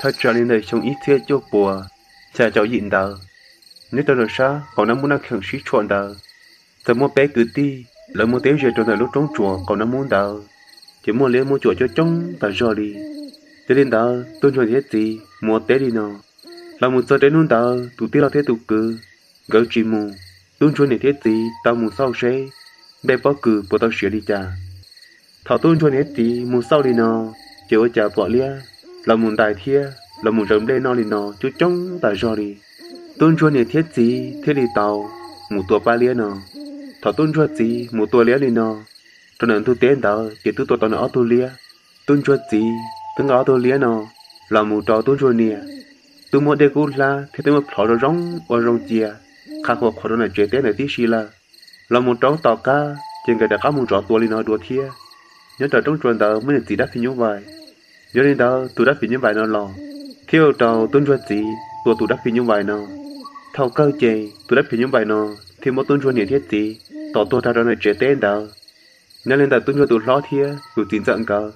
Thaj tsam li ntawm xyoo ib txhiab cuaj puas xya caum yim ntawd, nyob rau nram sab qaum nab mub Naj Kheem sib tshuam ntawd, txawm muaj peb kwv tij lawv mus teb ze rau ntawm lub roob tsuas qaum nab mub ntawd, ces muaj liab muaj cuam coob coob tas zog li. Yog li ntawd Tub Ntsuag niam thiab txiv mus ua teb li no, los mus txog rau hnub ntawd tus tij laug thiab tus kwv nkawd tsis mus. Tub Ntsuag niam thiab txiv tau mus xauj seb nplej pob kws puas tau siav li cas. Thaum Tub Ntsuag niam thiab txiv mus xauj li no, ces ua cas pom liab los mus ntais thiab los mus zaws nplej noj li no coob coob tas zog li. Tub Ntsuag niam thiab txiv thiaj li tau mus tua pab liab no. Thaum Tub Ntsuag txiv mus tua liab li no, rau ntawm ntug teb ntawd ces twb tua tau ntawm ob tug liab. Tub Ntsuag txiv twb nqa ob tug liab no los mus rau Tub Ntsuag niam, twb muab dej kub hlab thiab twb muab plhov zoo zoo ua zoo cia, qha qhuas qhuas rau ntawm tsev teb ntawd tib si lawm. Los mus rau tom qab ces nkawd rov qab mus zov tua li no dua thiab. Nyob rau roob tsuas ntawd muaj niam txiv dab phim nyuj vais. Yog li ntawd tus dab phim nyuj vais no los thiaj ua rau Tub Ntsuag txiv tua tus dab phim nyuj vais no. Thaum kawg ces tus dab phim nyuj vais no thiaj muab Tub Ntsuag niam thiab txiv tom tuag rau ntawm tsev teb ntawd. Nyob li ntawm Tub Ntsuag tus hlob thiab tus txiv ntxawm nkawd,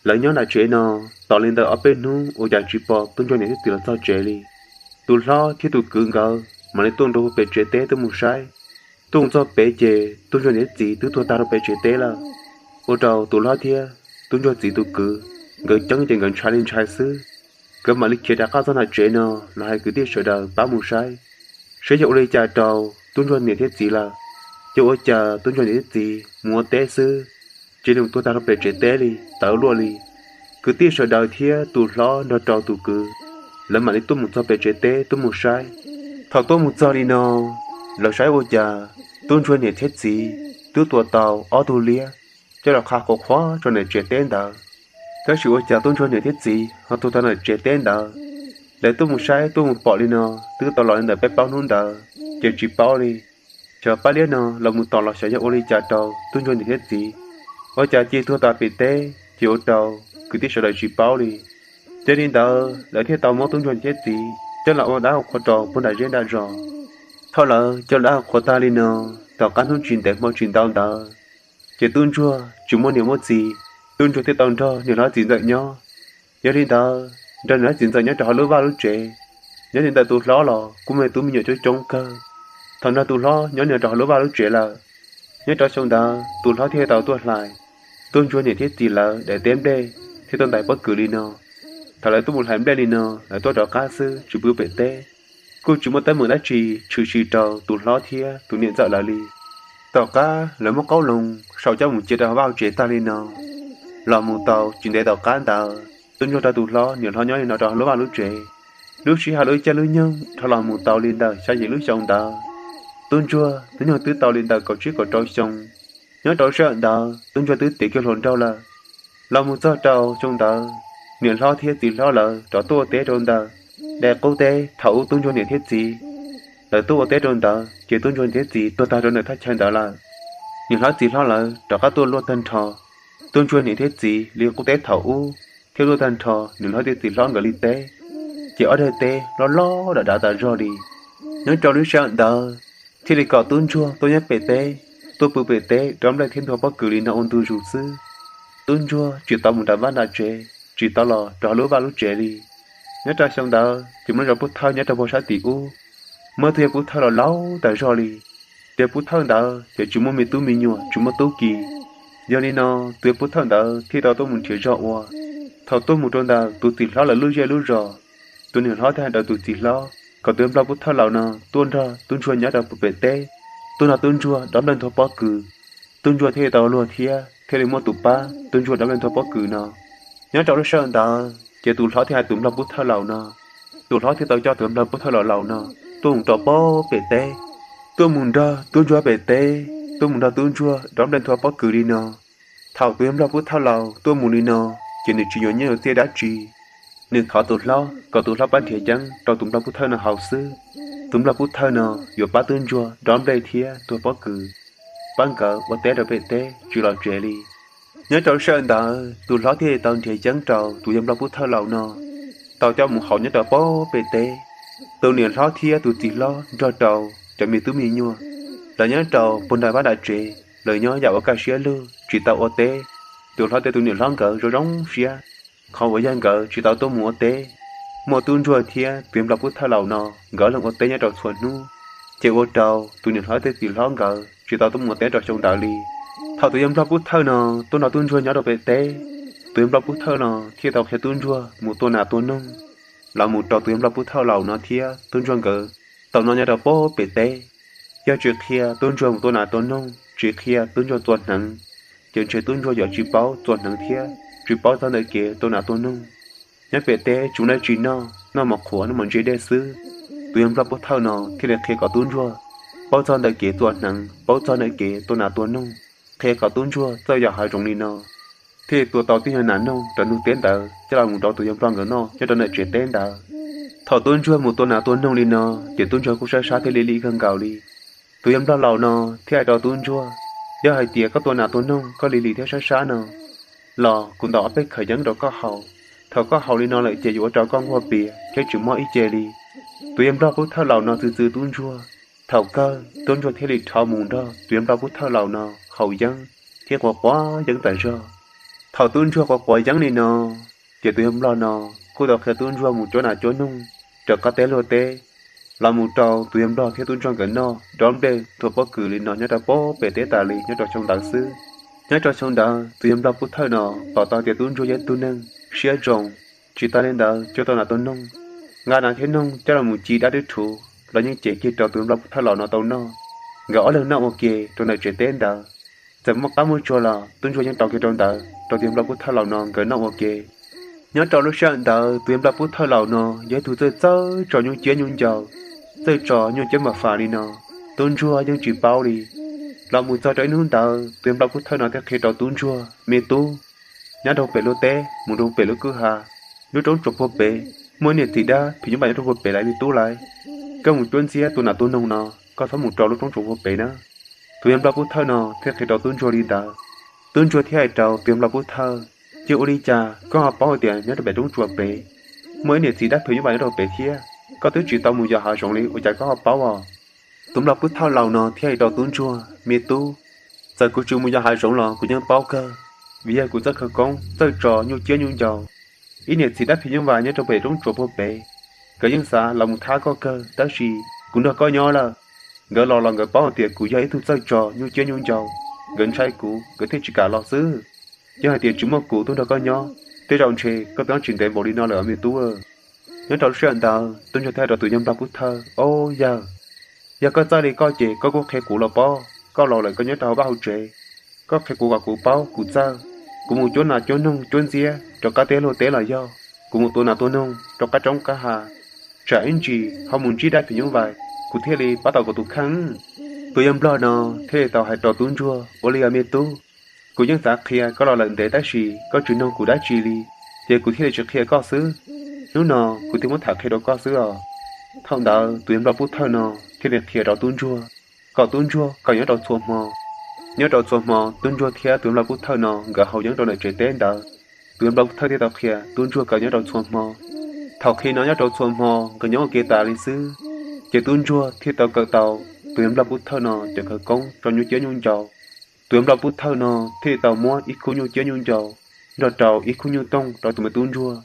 lawv nyob nram tsev no tos li ntawm ob peb hnub ua cas tsis pom Tub Ntsuag niam thiab txiv los txog tsev li. Tus hlob thiab tus kwv nkawd mam li tuaj nrog pem tsev teb tuaj mus saib. Tuaj mus txog pem ces Tub Ntsuag niam thiab txiv twb tuag tag rau pem tsev teb lawm. Ua rau tus hlob thiab Tub Ntsuag txiv tus kwv nkawd ceeb ces nkawd ntshai li ntshai xwb. Nkawd mam li khiav rov qab txog nram tsev no los hais kwv tij sawv daws pab mus saib, saib yog ua li cas rau Tub Ntsuag niam thiab txiv lawm. Yog ua cas Tub Ntsuag niam thiab txiv mus ua teb xwb, cia li mus tuag tag rau pem tsev teb li tawv luaj li. Kwv tij sawv daws thiab tus hlob nrog rau tus kwv, lawv mam li tuaj mus txog pem tsev teb tuaj mus saib. Thaum tuaj mus txog li no, lawv saib ua cas Tub Ntsuag niam thiab txiv twb tua tau ob tug liab coj los qha qhuas qhuas rau ntawm tsev teb ntawd. Tab sis ua cas Tub Ntsuag niam thiab txiv ho tuag tag ntawm tsev teb ntawd? Lawv tuaj mus saib tuaj mus pom li no twb tau los li ntawm peb plaub hnub ntawd ces tsis paub li. Xyov pab liab no los mus tom los xyov yog ua li cas rau Tub Ntsuag niam thiab txiv, ua cas cia li tuag tas pem teb ces ua rau kwv tij sawv daws tsis paub li. Yog li ntawd lawv thiaj tau muab Tub Ntsuag niam thiab txiv coj los ua dab ua qhua rau puag nram zej nram zos. Thaum lawv coj dab ua qhua tag li no, tom qab hnub tsis ntev hmo tsis ntau ntawd, ces Tub Ntsuag tsis muaj niam muaj txiv, Tub Ntsuag thiaj tau nrog niam hlob txiv ntxawm nyob. Yog li ntawd nrog niam hlob txiv ntxawm nyob rau hauv lub vaj lub tsev. Nyob li ntawm tus hlob los kuj muaj tub me nyuam coob coob kawg. Thaum nrog tus hlob nyob nyob rau hauv lub vaj lub tsev lawm, nyob rau xyoo ntawd tus hlob thiaj tau tuaj hlais Tub Ntsuag niam thiab txiv lawv daim teb nplej thiab tuaj ntais pob kws li no. Thaum lawv tuaj mus hlais nplej li no, lawv tuaj rov qab xwb tsis pw pem teb, kuj tsis muaj teeb meem dab tsi tshwm sim rau tus hlob thiab tus niam ntxawm lawv li. Tom qab lawv muab qoob loo sau coj mus cia rau hauv vaj hauv tsev tag li no, los mus tau tsis ntev tom qab ntawd Tub Ntsuag rau tus hlob niam hlob nyob li no rau hauv lub vaj lub tsev. Lub sij hawm lub caij lub nyoog dhau los mus tau li ntawm xya yim lub xyoo ntawd, Tub Ntsuag hnub nyoog twb tau li ntawm kaum tsib kaum rau xyoo. Nyob rau sij hawm ntawd Tub Ntsuag twb tiav kiag hluas nraug lawm. Los mus txog rau xyoo ntawd, niam hlob thiab txiv hlob lawv rov tuaj ua teb rau ntawm daim qub teb thaum ub Tub Ntsuag niam thiab txiv lawv tuaj ua teb rau ntawd ces Tub Ntsuag niam thiab txiv tuag tag rau ntawm thaj chaw ntawd lawm. Niam hlob txiv hlob lawv rov qab tuaj luaj tag nrho Tub Ntsuag niam thiab txiv li qub teb thaum ub, thiab luaj tag nrho niam hlob thiab txiv hlob nkawd li teb, ces ob daim teb loj loj dav dav tas zog li. Nyob rau lub sij hawm ntawd thiaj li kom Tub Ntsuag tuaj nyob pem teb, tuaj pw pem teb dob nplej thiab nthua pob kws li no ua ntu zus xwb. Tub Ntsuag tsis tau mus nram vaj nram tsev, tsis tau los rau hauv lub vaj lub tsev li. Nyob rau xyoo ntawd ces muaj zos Pub Thawj nyob rau puag sab tim ub, muaj ib tug yog Pub Thawj laus laus tas zog li. Ces Pub Thawj ntawd ces tsis muaj me tub me nyuam, tsis muaj tub ki. Yog li no tus yog Pub Thawj ntawd thiaj tau tuaj mus nrhiav zog ua. Thaum tuaj mus rau ntawm tus txiv hlob lawv lub zej lub zos, tus niam hlob thiaj hais rau tus txiv hlob kom tus yog Nplog Pub Thawj laus no tuaj nrog Tub Ntsuag nyob rau pem teb, tuaj nrog Tub Ntsuag dob nplej nthua pob kws. Tub Ntsuag thiaj li tau luag thiab thiaj li muaj tus pab Tub Ntsuag dob nplej nthua pob kws no. Nyob rau lub sij hawm ntawd ces tus hlob thiaj hais tus Nplog Pub Thawj laus no, tus hlob thiaj tau coj tus Nplog Pub Thawj laus laus no tuaj mus rau pem teb, tuaj mus nrog Tub Ntsuag pem teb, tuaj mus nrog Tub Ntsuag dob nplej nthua pob kws li no. Thaum tus yog Nplog Pub Thawj laus tuaj mus li no, ces nws tsis yuav nyiaj yuav txiaj dab tsi. Nws thov tus hlob kom tus hlob pab nrhiav yeeb rau tus Nplog Pub Thawj no haus xwb. Tus Nplog Pub Thawj no yuav pab Tub Ntsuag dob nplej thiab nthua pob kws, pab nkawd ua teb rau pem teb tsis los tsev li. Nyob rau sij hawm ntawd tus hlob thiaj tau nrhiav yeeb rau tus yog Nplog Pub Thawj laus no, tau coj mus haus nyob rau pem teb. Tus niam hlob thiab tus txiv hlob nrog rau cov me tub me nyuam, lawv nyob rau puag nram vaj nram tsev, lawv nyob yam ua kaj siab lug tsis tau ua teb. Tus hlob thiab tus niam hlob nkawd zoo zoo siab qhov uas yog nkawd tsis tau tuaj mus ua teb, muaj tub ntsuag thiab tus yawg nplog pub thawj laus no nkawd ob leeg ua teb nyob rau txhua hnub, ces ua rau tus niam hlob thiab txiv hlob nkawd tsis tau tuaj mus ua teb rau xyoo ntawd li. Thaum tus yawg nplog pub thawj no tuaj nrog tub ntsuag nyob rau pem teb, tus yawg nplog pub thawj no thiaj tau qhia tub ntsuag mus tua nas tua noog los mus rau tus yawg nplog pub thawj laus no thiab tub ntsuag nkawd tau noj nyob rau pem teb. Yog tsis qhia tub ntsuag mus tua nas tua noog, tsis qhia tub ntsuag txua hneev, ces ntshe tub ntsuag yuav tsis paub txua hneev thiab tsis paub txog ntawm kev tua nas tua noog. Nyob pem teb tsis muaj dab tsi noj, noj mov qhuav noj mov ntse dej xwb. Tus yawg nplog pub thawj no thiaj li qhia kom tub ntsuag paub txog ntawm kev txua hneev, paub txog ntawm kev tua nas tua noog, qhia kom tub ntsuag txawj yos hav zoov li no, thiaj li tua tau tib nyuag nas noog rau ntug teb ntawd coj los mus rau tus yawg nplog nkawd noj nyob rau ntawm tsev teb ntawd. Thaum tub ntsuag mus tua nas tua noog li no, ces tub ntsuag kuj sab sab thiab lim lim kawg nkaus li. Tus yawg nplog laus no thiaj hais rau tub ntsuag, yog hais tias koj tua nas tua noog koj lim lim thiab sab sab no los kuv ntaus ob peb khaws yeeb rau koj haus. Thaum koj haus li no lawm ces yuav ua rau koj nquag pias thiab tsis mob ib ce li. Tus yawg nplog pub thawj laus no txwv txwv tub ntsuag, thaum kawg tub ntsuag thiaj li rov mus nrog tus yawg nplog pub thawj laus no haus yeeb thiab quav quav yeeb tas zog. Thaum tub ntsuag quav quav yeeb li no, ces tus yawg nplog no kuj tau qhia tub ntsuag mus cuab nas cuab noog rau qab teb luag teb los mus rau tus yawg nplog thiab tub ntsuag nkawd noj dob nplej nthua pob kws li no nyob rau pem teb tas li nyob rau xyoo ntawd xwb. Nyob rau xyoo ntawd tus yawg nplog pub thawj no pom tau tias tub ntsuag yog ib tug neeg siab zoo, tsis tas li ntawd cuab tau nas tau noog, nqa nas thiab noog coj los mus ci dab twb rhuv los yeej cev kiag rau tus yawg nplog pub thawj laus no tau noj. Nkawd ob leeg noj ua ke rau ntawm tsev teb ntawd, txawm muaj qab muaj tsuag los tub ntsuag yeej tau kiag rau ntawd rau tus yawg nplog pub thawj laus no nkawd noj ua ke. Nyob rau lub sij hawm ntawd tus yawg nplog pub thawj laus no yog ib tug txawj txawj tso nyuj ciab nyuj ncau, txawj tso nyuj ciab npam fas li no. Tub ntsuag yeej tsis paub li. Los mus txog rau ib hnub ntawd tus yawg nplog pub thawj no thiaj qhia rau tub ntsuag, me tub, nyob rau pem lub teb mus rau pem lub kwj ha, lub roob tsuas puag pem, muaj ib niam txiv dab phim nyuj vais nyob rau puag pem lawm me tub lauj. Koj mus cuab ntxiab tua nas tua noog no, koj txhob mus rau lub roob tsuas puag pem na. Tus yawg nplog pub thawj no thiaj qhia rau tub ntsuag li ntawd. Tub ntsuag thiaj hais rau tus yawg nplog pub thawj, yog ua li cas koj ho paub hais tias nyob rau pem roob tsuas pem muaj ib niam txiv dab phim nyuj vais nyob rau pem thiab? Koj twb tsis tau mus yos hav zoov li ua cas koj ho paub os? Tus nplog pub thawj laus no thiaj hais rau tub ntsuag, me tub, txawm kuv tsis mus yos hav zoov los kuv yeej paub kawg, vim yog kuv txawj khawv koob txawj tso nyuj ciab nyuj ncau. Ib niam txiv dab phim nyuj vais nyob rau pem roob tsuas puag pem, nkawd yeej xav los mus thab koj kawg tab sis kuv nrog koj nyob lawm. Nkawd los los nkawd paub hais tias kuv yog ib tug txawj tso nyuj ciab nyuj ncau, nkawd ntshai kuv nkawd thiaj tsis kam los xwb. Yog hais tias tsis muaj kuv tuaj nrog koj nyob, tej zaum ntshe koj twb nyob tsis ntev npaum li no lawm me tub. Nyob rau lub sij hawm ntawd tub ntsuag thiaj hais rau tus yawg nplog pub thawj, o yawg, yog koj txawj li koj ces koj kuj qhia kuv los pob, koj laus lawm koj nyob rau hauv vaj hauv tsev, koj qhia kuv kom kuv paub kuv txawj. Kuv mus cuab nas cuab noog cuab ntxiab rau qab teb luag teb los yog kuv mus tua nas tua noog rau qab roob qab hav, tsam ib ntsis ho mus ntsib dab phim nyuj vais kuv thiaj li pab tau kuv tus kheej. Tus yawg nplog no thiaj li tau hais rau tub ntsuag, ua li os me tub, kuv yeej xav qhia koj los lawm ntev tab sis koj tsis noog kuv dab tsi li, ces kuv thiaj li tsis qhia koj xwb. Hnub no kuv thiaj muab tham qhia rau koj xwb os. Thaum ntawd tus yawg nplog pub thawj no thiaj li qhia rau tub ntsuag kom tub ntsuag kaw nyob rau txhua hmo. Nyob rau txhua hmo tub ntsuag thiab tus yawg nplog pub thawj no nkawd haus yeeb rau ntawm tsev teb ntawd. Tus yawg nplog pub thawj thiaj tau qhia tub ntsuag kaw nyob rau txhua hmo. Thaum qhia no nyob rau txhua hmo nkawd nyob ua ke tas li xwb, ces tub ntsuag thiaj tau kawm tau tus yawg nplog pub thawj no cov khawv koob tso nyuj ciab nyuj ncau. Tus yawg nplog pub thawj no thiaj li tau muab ib khub nyuj ciab nyuj ncau nrog rau ib khub nyuj tooj rau tus me tub ntsuag.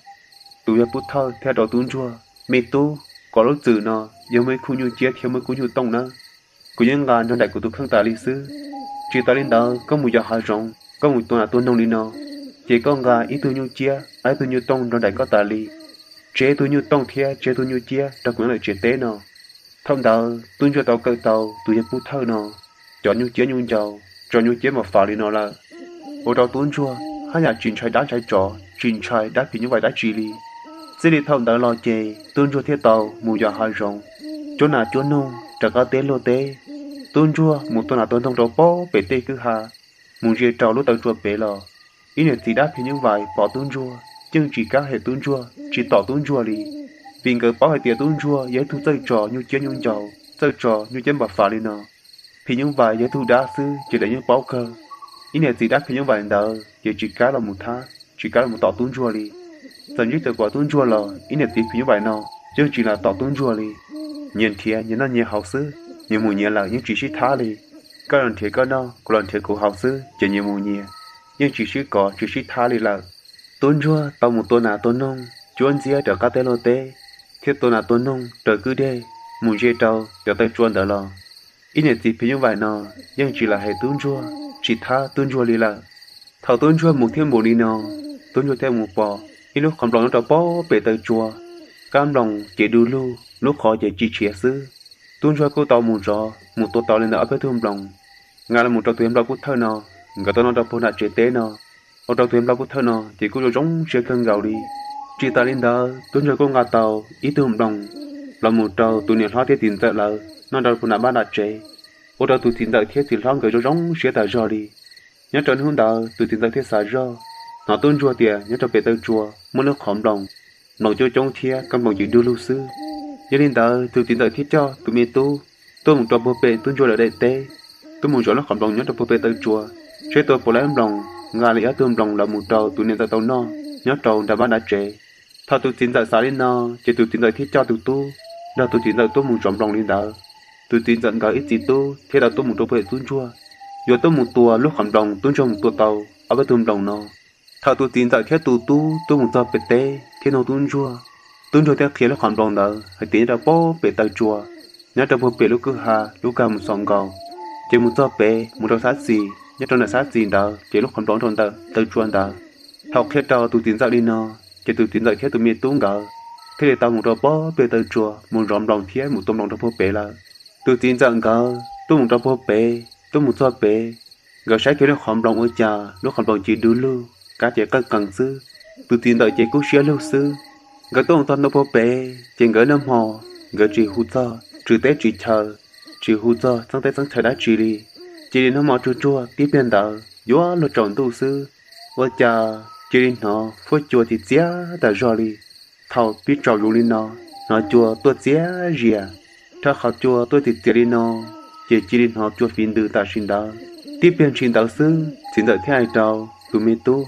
Tus yawg pub thawj thiaj rau tub ntsuag, me tub, kuv lub txwm no yog muaj ib khub nyuj ciab thiab muaj ib khub nyuj tooj nawb. Kuv yeej nqa nrog nraim kuv tus kheej tas li xwb. Tsis tas li ntawd koj mus yos hav zoov, koj mus tua nas tua noog li no, ces koj nqa ib tug nyuj ciab, ib tug nyuj tooj nrog nraim koj tas li. Tseg tug nyuj tooj thiab tseg tug nyuj ciab rau kuv nyob lawm tsev teb no. Thaum ntawd tub ntsuag tau kawm tau tus yawg pub thawj no cov nyuj ciab nyuj ncau, tso nyuj ciab mas fas li no lawm, ua rau tub ntsuag haj yam tsis ntshai dab ntshai tsov, tsis ntshai dab phim nyuj vais dab tsi li. Txij li thaum ntawd los ces tub ntsuag thiaj tau mus yos hav zoov, cuab nas cuab noog rau qab teb luag teb. Tub ntsuag mus tua nas tua noog rau pem tej kwj ha, mus ze rau lub taw tsua pem los ib niam txiv dab phim nyuj vais pom tub ntsuag yeej tsis kam hem tub ntsuag, tsis tom tub ntsuag li, vim nkawd paub hais tias tub ntsuag yog ib tug txawj tso nyuj ciab nyuj ncau, txawj tso nyuj ciab npam fas li no. Phim nyuj vais yog ib tug dab xwb ces lawv yeej paub kawg. Ib niam txiv dab phim nyuj vais ntawd ces tsis kam los mus thab, tsis kam los mus tom tub ntsuag li. Txawm ntsib txawm pom tub ntsuag los ib niam txiv phim nyuj vais no yeej tsis los tom tub ntsuag li. Nyias nrhiav nyias noj nyias haus xwb, nyias mus nyias lawm yeej tsis sib thab li. Koj los nrhiav koj noj, kuv los nrhiav kuv haus xwb ces nyias mus nyias, yeej tsis sib kov tsis sib thab li lawm. Tub ntsuag tau mus tua nas tua noog, cuab ntxiab rov qab teb luag teb, thiab tua nas tua noog raws kwj deg mus ze rau cov taw tsua ntawd los. Ib niam txiv phim nyuj vais no yeej tsis lam hais tub ntsuag, tsis thab tub ntsuag li lawm. Thaum tub ntsuag mus thiab mus li no, tub ntsuag thiaj mus pom ib lub qhov nploos nyob rau pob pem taw tsua, kab nploos ces du lug, lub qhov ces tsis tshiav xwb. Tub ntsuag kuj tau mus zov mus tua tau li ntawm ob peb tug nploos, nqa los rau tus yawg nplog pub thawj no, nkawd tau noj rau puag nram tsev teb no. Ua rau tus yawg nplog pub thawj no ces kuj zoo zoo siab kawg nkaus li. Tsis tas li ntawd, tub ntsuag kuj nqa tau ib tug nploos los mus rau tus niam hlob thiab txiv ntxawm lawv noj rau puag nram npab nram tsev, ua rau tus txiv ntxawm thiab txiv hlob nkawd zoo zoo siab tas zog li. Nyob rau hnub ntawd tus txiv ntxawm thiaj xav zoj, hnov tub ntsuag tias nyob rau pem taw tsua muaj lub qhov nploos, nploos coob coob thiab kab nploos ces du lug xwb. Yog li ntawd tus txiv ntxawm thiaj coj tus me tub tuaj mus rau puag pem tub ntsuag lawv daim teb, tuaj mus zov lub qhov nploos nyob rau puag pem taw tsua, seb tua puas tau nploos, nqa li ob tug nploos los mus rau tus niam ntxawm tau noj nyob rau nram npab nram tsev. Thaum tus txiv ntxawm xav li no, ces tus txiv ntxawm thiaj coj tus tub nrog tus txiv ntxawm tuaj mus zov nploos li ntawd. Tus txiv ntxawm nkawd ib txiv tub thiaj tau tuaj mus rau puag pem tub ntsuag, yuav tuaj mus tua lub qhov nploos tub ntsuag mus tua tau ob peb tug nploos no. Thaum tus txiv ntxawm thiab tus tub tuaj mus txog pem teb thiab nug tub ntsuag, tub ntsuag thiaj qhia lub qhov nploos ntawd hais tias nyob rau pob pem taw tsua, nyob rau puag pem lub kwj ha lub kag mus xaus nkaus, ces mus txog pem mus rau sab xis, nyob rau ntawm sab xis ntawd ces lub qhov nploos rau ntawm taw tsua ntawd. Thaum qhia rau tus txiv ntxawm li no, ces tus txiv ntxawm thiab tus me tub nkawd thiaj li tau mus rau pob pem taw tsua mus zov nploos thiab mus tua nploos rau puag pem lawm. Tus txiv ntxawm nkawd tuaj mus rau puag pem, tuaj mus txog pem, nkawd saib kiag lub qhov nploos ua cas lub qhov nploos ces du lug, kab ces qeej qees xwb. Tus txiv ntxawm ces kub siab lug xwb. Nkawd tuaj mus txog ntua puag pem ces nkawd noj hmo, nkawd tsis hu txog tswv teb tswv chaw, tsis hu txog txeeb teb txeeb chaw dab tsi li. Cia li noj hmo tsuag tsuag tib pliag ntawd yuav luag tsaus ntuj xwb, ua cas cia li hnov huab cua txias txias tas zog li. Thaum pib tsaus lus li no, hnov cua tuaj txias zias. Rau qhov cua tuaj txias txias li no, ces cia li hnov cua fiv ntws tam sim ntawd. Tib pliag ntshis ntawd xwb, txiv ntxawm thiaj hais rau tus me tub,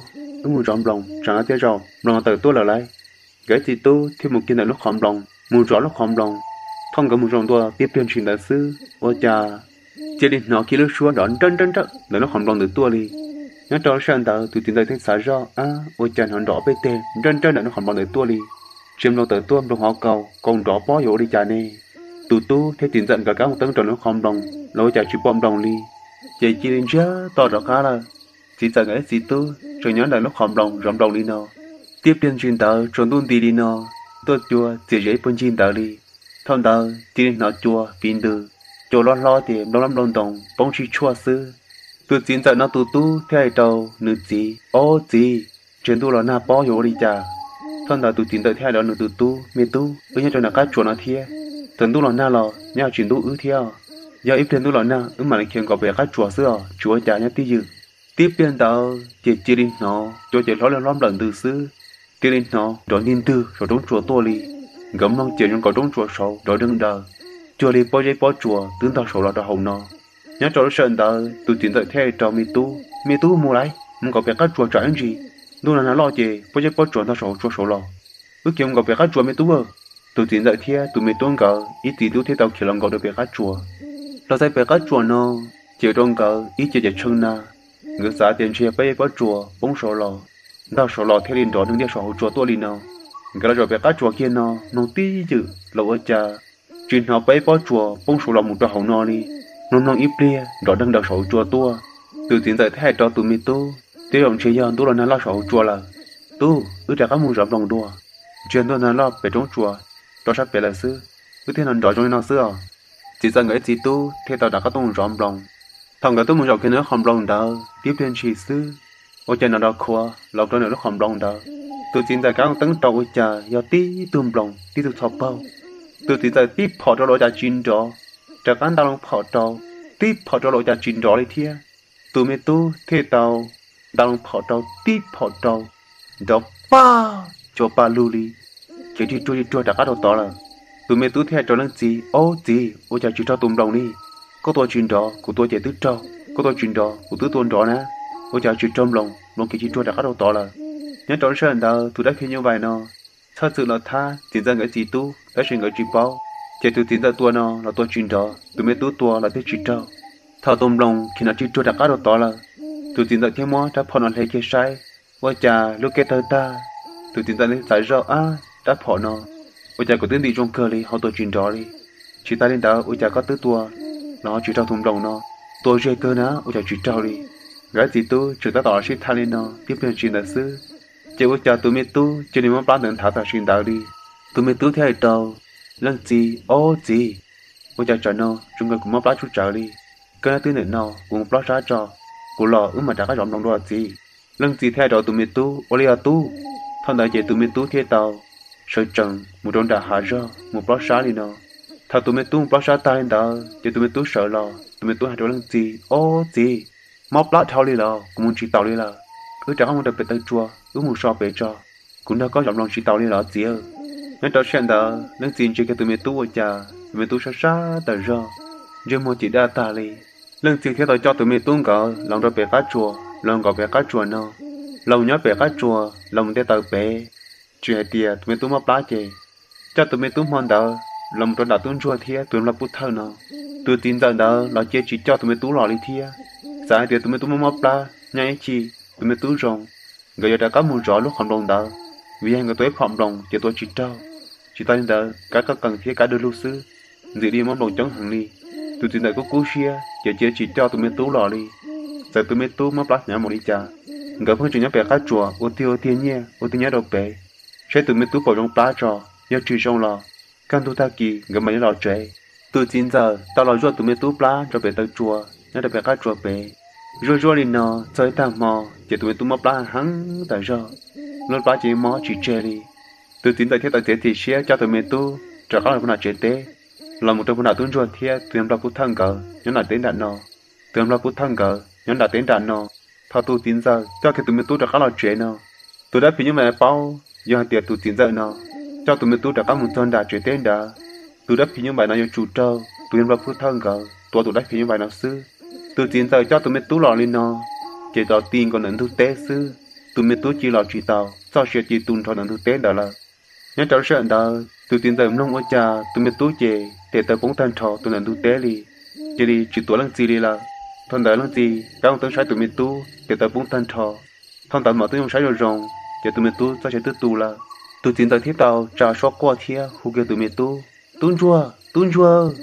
wb mus zov nploos, tsam no tej zaum nploos tawm tuaj lawm lauj. Nkawd txiv tub thiaj mus kiag ntawm lub qhov nploos mus zov lub qhov nploos. Thaum nkawd mus zov ntua tib pliag ntshis ntawd xwb, ua cas cia li hnov kiag lub suab nrov nrawj nrawj nrawj ntawm lub qhov nploos ntawd tuaj li. Nyob rau lub sij hawm ntawd tus txiv ntxawm thiaj xav zoj, ab, ua cas hnov nrov peb teg nrawj nrawj ntawm lub qhov nploos ntawd tuaj li? Tsis nploos tawm tuaj, nploos hauv kaus, kaus nrov pob yuav ua li cas ne? Tus tub thiab txiv ntxawm nkawd rov qab mus teeb rau ntawm lub qhov nploos los ua cas tsis pom nploos li. Ces cia li ntsiag to rov qab lawm. Txiv ntxawm nkawd ib txiv tub tseem nyob ntawm lub qhov nploos zov nploos li no. Tib pliag ntshis ntawd tsaus ntuj nti li no, tuaj cua txias zias ib puag ncig ntawd li. Thaum ntawd cia li hnov cua fiv ntws, cua loj hlob ces nploo lab nploo ntoos poob sib tshuaj xwb. Tus txiv ntxawm no tus tub thiaj hais rau nws txiv, ob txiv, ntsiag ntuj los nag pob yuav ua li cas? Thaum ntawd tus txiv ntxawm thiaj hais rau nws tus tub, me tub, wb nyob rau nram qab tsuas no thiab, txawm ntuj los nag los nyob tsis ntub wb thiab. Yog ib pliag ntuj los nag wb mam li khiav nkaus pem qab tsuas xwb os, tsis ua cas nyob twj ywm. Tib pliag ntawd ces cia li hnov cua ces hlob li hlob nplawm ntws xwb, cia li hnov nrov ntig ntwg saum roob tsuas tuaj li. Nkawd mloog ces zoo nkaus roob tsuas saud nrov deeg daws, cuag li pob zeb pob tsuas twb ntog saud los rau hauv no. Nyob rau lub sij hawm ntawd tus txiv ntxawm thiaj hais rau me tub, me tub, mus lauj, mus nkaus pem qab tsuas tsam ib ntsis ntuj los nag loj ces pob zeb pob tsuas ntog saum hauv tsua saud los. Wb khiav mus nkaus pem qab tsuas me tub. Tus txiv ntxawm thiab tus me tub nkawd ib txiv tub thiaj tau khiav los nkaus rau pem qab tsuas. Los txog pem qab tsuas no, ces rau nkawd ib ce ces tshee na. Nkawd xav tias ntshe pob zeb pob tsuas poob saud los, ntog saud los thiaj li nrov deeg diaj saum hauv tsua tuaj li no. Nkawd los zaum pem qab tsuas kiag no mloog tib ywm los ua cas tsis hnov pob zeb pob tsuas poob saud los mus rau hauv no li. Mloog mloog ib pliag nrov deeg daws saum hauv tsua tuaj. Tus txiv ntxawm thiaj hais rau tus me tub, tej zaum ntshe yog ntuj los nag loj saum hauv tsua lawm. Tub, wb rov qab mus zov nploos dua, ntshe ntuj nag loj pem roob tsuas rau sab pem lawm xwb, wb thiaj nrov zoo li no xwb os. Txiv ntxawm nkawd ib txiv tub thiaj tau rov qab tuaj mus zov nploos. Thaum nkawd tuaj mus zaum kiag ntawm lub qhov nploos ntawd tib pliag ntshis xwb, ua cas nrov nrov khuav los rau ntawm lub qhov nploos ntawd. Tus txiv ntxawm kav teeb rau ua cas yog tib tug nploos tib tug txho paug. Tus txiv ntxawm tib phom rau los ua cas tsis nrov, rov qab nta loo phom rau, tib phom rau los ua cas tsis nrov li thiab. Tus me tub thiaj tau nta loo phom rau tib phom rau, nrov pag cua pag lug li, khiav rig ruag rig ruag rov qab rau tod lawm. Tus me tub thiaj hais rau leej txiv, ob txiv, ua cas tsis raug tus nploos li? Koj tua tsis nrov, kuv tua ces twb raug, koj tua tsis nrov, kuv twb tua nrov na, ua cas tsis raug nploos, nploos khiav rig ruag rov qab rau tod lawm. Nyob rau lub sij hawm ntawd tus dab phim nyuj vais no txhawj txwm los thab txiv ntxawm nkawd txiv tub tab sis nkawd tsis paub, ces tus txiv ntxawm tua no los tua tsis nrov, tus me tub tua los thiaj tsis raug. Thaum tus nploos khiav nrov rig ruag rov qab rau tod lawm, tus txiv ntxawm thiaj muab rab phom no hle kiag saib, ua cas lub kej tawg tag, Tus txiv ntxawm thiaj xav zoj, Ab, rab phom no, ua cas kuv twb ntim zoo kawg li ho tua tsis nrov li? Tsis tas li ntawd ua cas koj twb tua los ho tsis raug tus nploos no? Tua ze kawg na ua cas tsis raug li? Nkawd txiv tub tseem tab tom los sib tham li no tib pliag ntsis ntawd xwb, ces ua cas tus me tub cia li muab plab ntawd nthav tam sim ntawd li. Tus me tub thiaj hais rau leej txiv, Ob txiv, ua cas tsam no zoo nkaus kuv mob plab tsub tsawv li? Koj nyob twb ntawm no, kuv mus plob sab tso, kuv los wb mam rov qab zov nploos dua txiv. Leej txiv thiaj hais rau tus me tub, Ua li os tub. Thaum ntawd ces tus me tub thiaj tau sawv tsees mus rau nram hav zog mus plob sab li no. Thaum tus me tub mus plob sab tag li ntawd ces tus me tub sawv los, tus me tub hais rau leej txiv, Ob txiv, mob plab dhau li los kuv mus tsis taus li lawm. Wb rov qab mus rau pem taw tsua, wb mus so pem tso, kuv nrog koj zov nploos tsis taus li los txiv. Nyob rau sij hawm ntawd leej txiv ntsia kiag tus me tub ua cas tus me tub sab sab tawm zog, ntsej muag cim daj tag li. Leej txiv thiaj tau coj tus me tub nkawd los rau pem qab tsuas, los nkaum pem qab tsuas no, los nyob pem qab tsuas los mus nte taws pem, tsis hais tias tus me tub mob plab ces coj tus me tub hmo ntawd los mus rau nram tub ntsuag thiab tus nplooj pub thawj no. Tus txiv ntxawm ntawd los cia tsis coj tus me tub los li thiab, xav hais tias tus me tub mob mob plab, nyob ib chim tus me tub zoo, nkawd yuav rov qab mus zov lub qhov nploos ntawd, vim yog nkawd tua ib phom nploos ces tua tsis raug. Tsis tas li ntawd kab koj qees thiab kab dug lug xwb, ntxim li mob nploos coob heev li. Tus txiv ntxawm kuj kub siab ces cia tsis coj tus me tub los li. Txawm tus me tub mob plab hnyav mus li cas, nkawd pheej tseem nyob pem qab tsuas ua tiag ua tiag nyiaj ua tiag nyob rau pem, saib tus me tub puas zoo plab tso, yog tsis zoo los kaj ntug tag kis nkawd mam li los tsev. Tus txiv ntxawm tau los zuaj tus me tub plab rau pem taw tsua nyob rau pem qab tsuas pem. Zuaj zuaj li no txog ib tag hmo ces tus me tub mob plab heev tas zog, lub plab ces mob tsis tseg li. Tus txiv ntxawm thiaj tau txiav txim siab coj tus me tub rov qab los rau nram tsev teb, los mus rau puag nram tub ntsuag thiab tus yawg nplog pub thawj nkawd nyob nram teb nram no. Tus yawg nplog pub thawj nkawd nyob nram teb nram no. Thaum tus txiv ntxawm coj kiag tus me tub rov qab los tsev no, tus dab phim nyuj vais paub yog hais tias tus txiv ntxawm no coj tus me tub rov qab mus txog nram tsev teb nrad, tus dab phim nyuj vais no yuav tsum raug tus yawg nplog pub thawj nkawd tua tus dab phim nyuj vais no xwb. Tus txiv ntxawm coj tus me tub los li no, ces los ti nkaus ntawm ntug teb xwb, tus me tub cia los tsis tau, txoj sia cia tu nrho ntawm ntug teb ntawd lawm. Nyob rau sij hawm ntawd tus txiv ntxawm mloog ua cas tus me tub ces tes taw poob tag nrho tu ntawm ntug teb li, cia li tsis tuav leej txiv li lawm. Thaum ntawd leej txiv rov qab mus saib tus me tub tes taw poob tag nrho. Thaum ntawd mam tub zoo saib zoo zoo, ces tus me tub txoj sia twb tu lawm. Tus txiv ntxawm thiaj tau tsa suab quaj thiab hu kiag tus me tub, Tub ntsuag, tub ntsuag,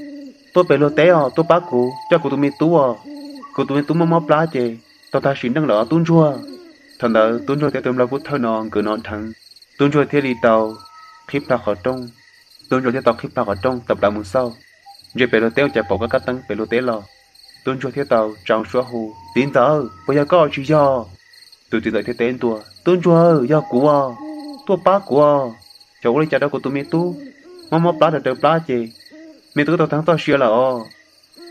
tuaj pem luag teb os, tuaj pab kuv, coj kuv tus me tub os. Kuv tus me tub mob mob plab ces tau tag sim neej lawm os tub ntsuag. Thaum ntawd tub ntsuag thiab tus nplog pub thawj no nkawd hnov dheev, tub ntsuag thiaj li tau qhib plho qhov rooj. Tub ntsuag thiaj tau qhib plho qhov rooj tawm plaws mus xauj, ntsia pem luag teb ua cas pom kab kab teeb pem luag teb los. Tub ntsuag thiaj tau tsa suab hu, Txiv ntxawm, puas yog koj tsis yog? Tus txiv ntxawm thiaj teb ntua, Tub ntsuag, yog kuv os, tuaj pab kuv os. Xyov ua li cas rau kuv tus me tub mob mob plab raws plab ces me tub tau tag txoj sia lawm os.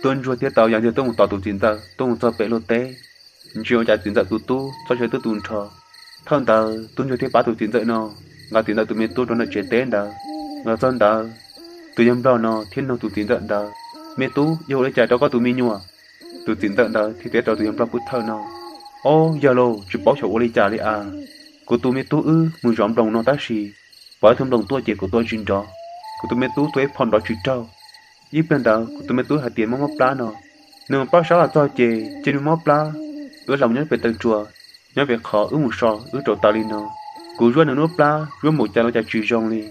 Tub ntsuag thiaj tau yog ntxiag tuaj mus tos tus txiv ntxawm tuaj mus txog pem luag teb, ntsia ua cas txiv ntxawm tus tub txoj sia twb tu nrho. Thaum ntawd tub ntsuag thiaj pab tus txiv ntxawm no nqa txiv ntxawm tus me tub rau nram tsev teb ntawd. Los txog ntawd, tus yawg nplog no thiaj nug tus txiv ntxawm ntawd, Me tub, yog ua li cas rau koj tus me nyuam? Tus txiv ntxawm ntawd thiaj teb rau tus yawg nplog pub thawj no, Ob, yog los tsis paub xyov ua li cas li as. Kuv tus me tub wb mus zov nploos no tab sis pom ib tug nploos tuaj ces kuv tua tsis nrov. Kuv tus me tub tua ib phom nrov tsis raug. Ib pliag ntawd kuv tus me tub hais tias mob mob plab no, nws mus plob sab los txog ces cia li mob plab. Wb los nyob pem taw tsua, nyob pem qhov wb mus so wb rauv taws li no, kuv zuaj nws lub plab zuaj npaum cas los cas tsis zoo li.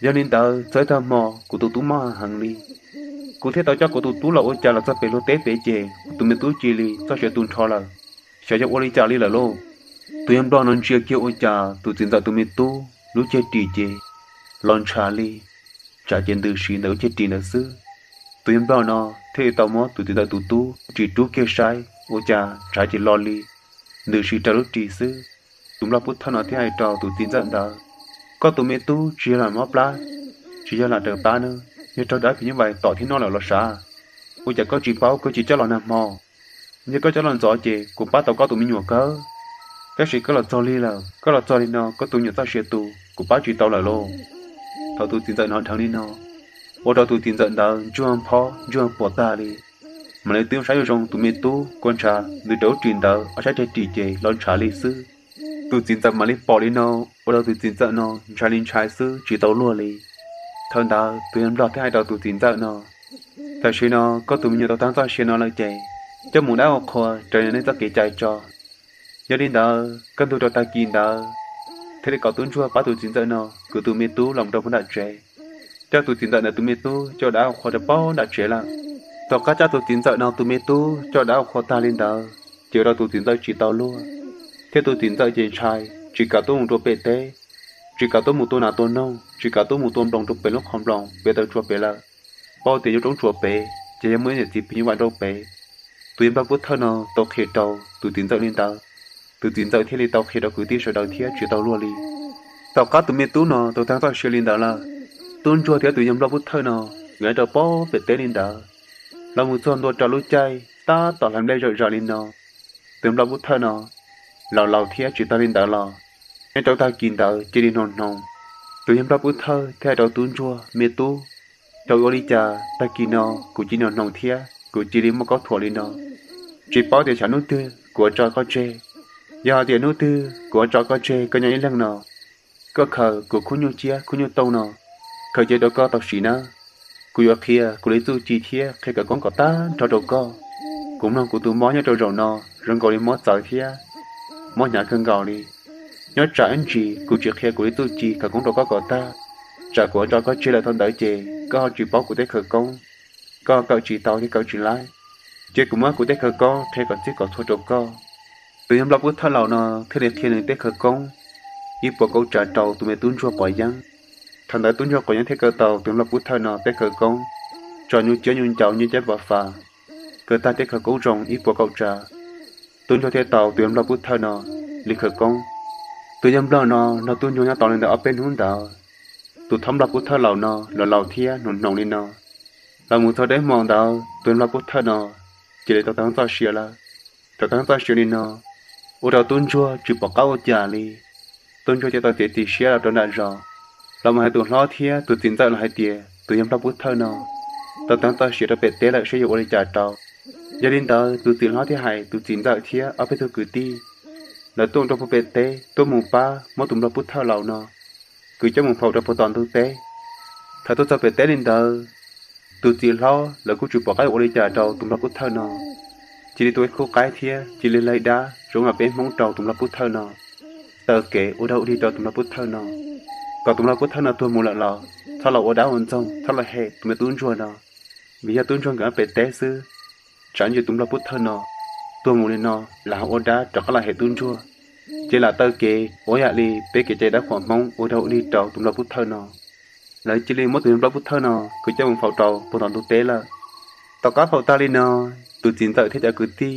Yog li ntawd txog ib tag hmo kuv tus tub mob heev li. Kuv thiaj tau coj kuv tus tub los ua cas los txog pem luag teb pem ces kuv tus me tub cia li txoj sia tu nrho lawm. Xyov yog ua li cas li lawm lauj. Tus yawg nplog no ntsia kiag ua cas tus txiv ntxawm tus me tub lub ceg ris ces los ntshav li, ntshav ces ntws siv ntawm lub ceg ris ntawd xwb. Tus yawg nplog no thiaj li tau muab tus txiv ntxawm tus tub ris rub kiag saib ua cas ntshav ces lo li, ntws siv raws lub ris xwb. Tus nplog pub thawj no thiaj hais rau tus txiv ntxawm ntawd, Koj tus me tub tsis yog lam mob plab, tsis yog lam raws plab nawb, yog raug dab phim nyuj vais tom thiab noj lawm los sav. Ua cas koj tsis paub koj tsis coj los nag hmo? Yog koj coj los ntxov ces kuv pab tau koj tus me nyuam kawg. Tab sis koj los txog li lawm, koj los txog li no koj tus me nyuam txoj sia tu, kuv pab tsis tau lawm lauj. Thaum tus txiv ntxawm hnov dheev li no, ua rau tus txiv ntxawm ntawd ntsuag phob ntsuag puas tag li. Mam li twb saib zoo zoo tus me tub kua ntshav ntws raws lub ris ntawd ob sab ceg ris ces los ntshav li xwb. Tus txiv ntxawm mam li pom li no, ua rau tus txiv ntxawm no ntshai li ntshai xwb tsis tau luag li. Thaum ntawd tus yawg nplog thiaj hais rau tus txiv ntxawm no, Tam sim no koj tus me nyuam tau tag txoj sia no lawm ces coj mus dab ua qhua raws nej txoj kev cai tso. Yog li ntawd kaj ntug rau tag kis ntawd, thiaj li kom tub ntsuag pab tus txiv ntxawm no kwv tus me tub los rau puag nram tsev, coj tus txiv ntxawm ntawd tus me tub coj dab qhua rau puag nram tsev lawm. Tom qab coj tus txiv ntxawm no tus me tub coj dab qhua tag li ntawd ces ua rau tus txiv ntxawm tsis tau luag, thiab tus txiv ntxawm ces ntshai, tsis kam tuaj mus rau pem teb, tsis kam tuaj mus tua nas tua noog, tsis kam tuaj mus tua nploos rau pem lub qhov nploos pem taw tsua pem lawm, paub tias yuav roob tsua pem ces yog muaj ib niam txiv phim nyuj vais rau pem. Tus yawg nplog pub thawj no tau qhia rau tus txiv ntxawm li ntawd, tus txiv ntxawm thiaj li tau qhia rau kwv tij sawv daws thiab tsis tau luag li. Tom qab tus me tub no tau tag txoj sia li ntawd lawm, tub ntsuag thiab tus yawg nplog pub thawj no nkawd rau puag pem teb li ntawd, los mus txog ntua rau lub caij tab tom hlais nplej zawm zaws li no, tus nplog pub thawj no laus laus thiab tsis tag li ntawd los, nyob rau tag kis ntawd cia li hnoos hnoos. Tus yawg nplog pub thawj thiaj hais rau tub ntsuag, me tub, rau ua li cas tag kis no kuv cia li hnoos thiab kuv cia li muaj koj thuam li no, tsis paub tias tsam hnub twg kuv yuav tso koj tseg. Yog hais tias hnub twg kuv yuav tso koj tseg koj nyob ib leeg no, koj khaws kuv khub nyuj ciab khub nyuj tooj no khaws cia rau koj tau siv nawb. Kuv yuav qhia kuv li txuj ci thiab qhia khawv koob kom tag nrho rau koj. Kuv mloog kuv tus mob nyob rau zaum no zoo nkaus li mob txawv thiab mob hnyav kawg nkaus li. Nyob tsam ib ntsis kuv tsis qhia kuv li txuj ci khawv koob rau koj kom tag, tsam kuv yuav tso koj tseg lawm thaum ntawd ces koj ho tsis paub kuv tej khawv koob, koj kawm tsis tau thiab kawm tsis laib. Cia kuv muab kuv tej khawv koob qhia kom txhij kom txhua rau koj. Tus yawg nplog pub thawj laus no thiaj li qhia nws tej khawv koob ib puas kauj tsav rau tus me tub ntsuag quav yeeb. Thaum ntawd tub ntsuag quav yeeb thiaj kaw tau tus nplog pub thawj no tej khawv koob, tso nyuj ciab nyuj ncaus nyuj ciab pov fas, kaw tag tej khawv koob zoo ib puas kauj tsav. Tub ntsuag thiaj tau tus yawg nplog pub thawj no li khawv koob. Tus yawg nplog no nrog tub ntsuag nyob tau li ntawm ob peb hnub ntawd, tus thab nplog pub thawj laus no los laus thiab hnoos hnoos li no. Los mus txog deb hmo ntawd tus yawg nplog pub thawj no cia li tau tag txoj sia lawm. Tau tag txoj sia li no ua rau tub ntsuag tsis pom qab ua cas li. Tub ntsuag thiaj tau txiav txim siab los rau nram zos, los mus hais tus hlob thiab tus txiv ntxawm los hais tias tus yawg nplog pub thawj no tau tag txoj sia rau pem teb lawm saib yuav ua li cas rau. Yog li ntawd tus txiv hlob thiaj hais tus txiv ntxawm thiab ob peb tug kwv tij, lawv tuaj rau puag pem teb tuaj mus pab muab tus nplog pub thawj laus no kwv coj mus faus rau puag tom ntug teb. Thaum tuaj txog pem teb li ntawd, tus txiv hlob lawv kuj tsis pom qab ua li cas rau tus nplog pub thawj no, cia li tua ib khub qaib thiab cia li laig dab zoo li peb Hmoob rau tus nplog pub thawj no, taw kev ua dog ua dig rau tus nplog pub thawj no, kom tus nplog pub thawj no tuag mus lawm los txhob los ua dab ua ntxoog, txhob los hem tus me tub ntsuag no, vim yog tub ntsuag nkawd pem teb xwb. Tsam ntsis tus nplog pub thawj no tuag mus li no, lam ho ua dab rov qab los hem tub ntsuag, ces lam taw kev ua yam li peb kev cai dab qhuas Hmoob ua dog ua dig rau tus nplog pub thawj no. Lawv cia li muab tus nplog pub thawj no kwv coj mus faus rau puag tom ntug teb lawm. Tom qab faus tag li no, tus txiv ntxawm thiab cov kwv tij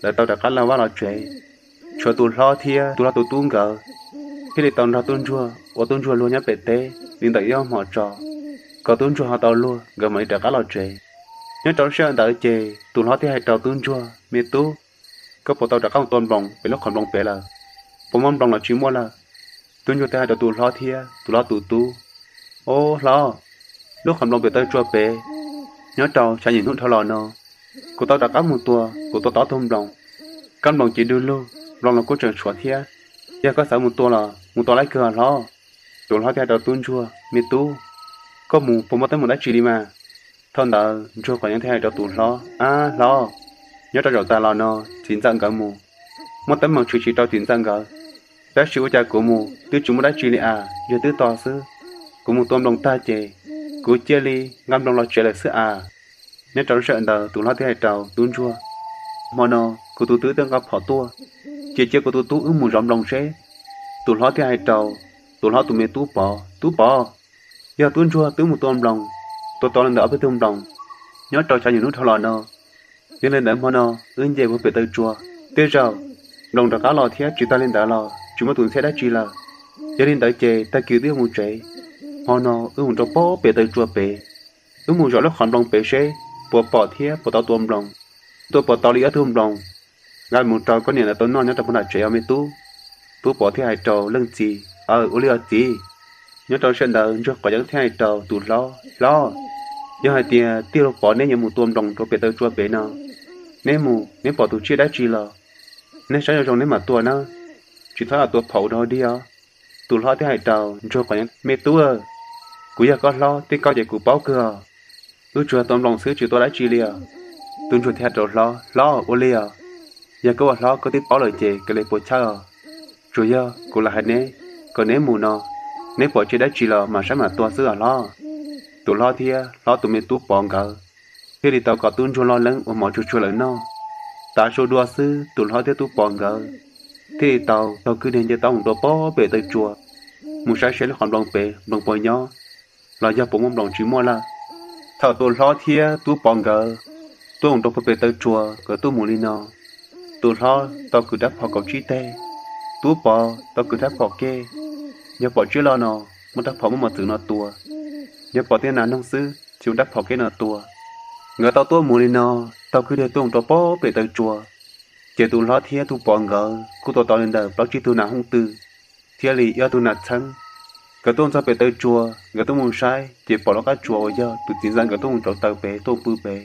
lawv tau rov qab los vaj los tsev, tshuav tus hlob thiab tus hlob tus tub nkawd thiaj li tau nrog tub ntsuag ua tub ntsuag luag nyob pem teb li ntawm ib ob hmos tso, kom tub ntsuag ho tau luag nkawd mam li rov qab los tsev. Nyob rau lub sij hawm ntawd ces tus hlob thiaj hais rau tub ntsuag, me tub, koj puas tau rov qab mus tua nploos pem lub qhov nploos pem lawm? Puas muaj nploos los tsis muaj lawm? Tub ntsuag thiaj hais rau tus hlob thiab tus hlob tus tub, ob hlob, lub qhov nploos pem taw tsua pem, nyob rau xya yim hnub dhau los no kuv tau rov qab mus tua, kuv tua tau ob tug nploos. Kab nploos ces du lug, nploos los kuj tseem tshuav thiab. Yog koj xav mus tua los mus tua laib kawg hlob. Tus hlob thiaj hais rau tub ntsuag, me tub, koj mus puas muaj teeb meem dab tsi li mas? Thaum ntawd ntsuag quav yeeb thiaj hais rau tus hlob, ab hlob, nyob rau zaum tas los no txiv ntxawm nkawd mus, muaj teeb meem tshwm sim rau txiv ntxawm nkawd, tab sis ua cas kuv mus twb tsis muaj dab tsi li as, yog twb to xwb. Kuv mus tua nploos tag ces kuv cia li nqa nploos los tsev lawm xwb as. Nyob rau lub sij hawm ntawd tus hlob thiaj hais rau tub ntsuag, hmo no kuv tus tub twb nqa phom tuaj, ces cia kuv tus tub wb mus zov nploos seb. Tus hlob thiaj hais rau tus hlob tus me tub Pov, tub Pov, yog tub ntsuag twb mus tua nploos, tua tau li ntawm ob peb tug nploos nyob rau xya yim hnub dhau los no. Yog li ntawd hmo no wb nce puag pem taw tsua, tej zaum nploos rov qab los thiab, tsis tag li ntawd los tsis muaj tus ntxhiab dab tsi lawm. Yog li ntawd ces tag kis twb yuav mus tsev, hmo no wb mus rau puag pem taw tsua pem, wb mus zov lub qhov nploos pem seb puas pom thiab puas tau tua nploos. Tua puas tau li ob tug nploos, nqa mus rau koj niam lawv tau noj nyob rau puag nram tsev os me tub. Tub Pov thiaj hais rau leej txiv, aw, ua li os txiv. Nyob rau sij hawm ntawd ntsuag quav yeeb thiaj hais rau tus hlob, hlob, yog hais tias tij laug Pov neb yuav mus tua nploos rau pem taw tsua pem no, neb mus neb pom tus tsiaj dab tsi los neb saib zoo zoo neb mam tua nawb, tsis txhob lam tua phom ua dog dig os. Tus hlob thiaj hais rau ntsuag quav yeeb, me tub, kuv yog koj hlob, tej koj ces kuv paub kawg os. Wb tsuas tua nploos xwb tsis tua dab tsi li os. Tus ntsuag thiaj hais rau hlob, hlob, ua li os, yog koj ua hlob koj twb paub lawm ces koj li puas chawj os. Tsuas yog kuv lam hais neb, kom neb mus no, neb pom tseg dab tsi los mam saib mam tua xwb os hlob. Tus hlob thiab hlob tus me tub Pov nkawd thiaj li tau kom tub ntsuag loj leeb ua mov tsuag tsuag lawm noj. Tav su dua xwb tus hlob thiab tub Pov nkawd thiaj li tau taug kwj deg nce taub mus rau pob pem taw tsua, mus saib seb lub qhov nploos pem nploos puas nyob los yog puas muaj nploos tsis muaj lawm. Thaum tus hlob thiab tub Pov nkawd tuaj mus rau pob pem taw tsua nkawd tuaj mus li no, tus hlob tau kwv rab phom kaum tsib teg, tub Pov tau kwv rab phom keb. Yog pom tsiaj loj no muab rab phom muab mos txwv no tua, yog pom tej nas noog xwb tsis muab rab phom keb no tua. Nkawd tau tuaj mus li no, taug kwj deg tuaj mus rau pob pem taw tsua, ces tus hlob thiab tus Pov nkawd kuj tua tau li ntawm plaub tsib tug nas hooj tw thiab li ob tug nas txheeb. Nkawd tuaj txog pem taw tsua, nkawd tuaj mus saib ces pom lub qab tsua uas yog tus txiv ntxawm nkawd tuaj mus rauv taws pem tuaj pw pem.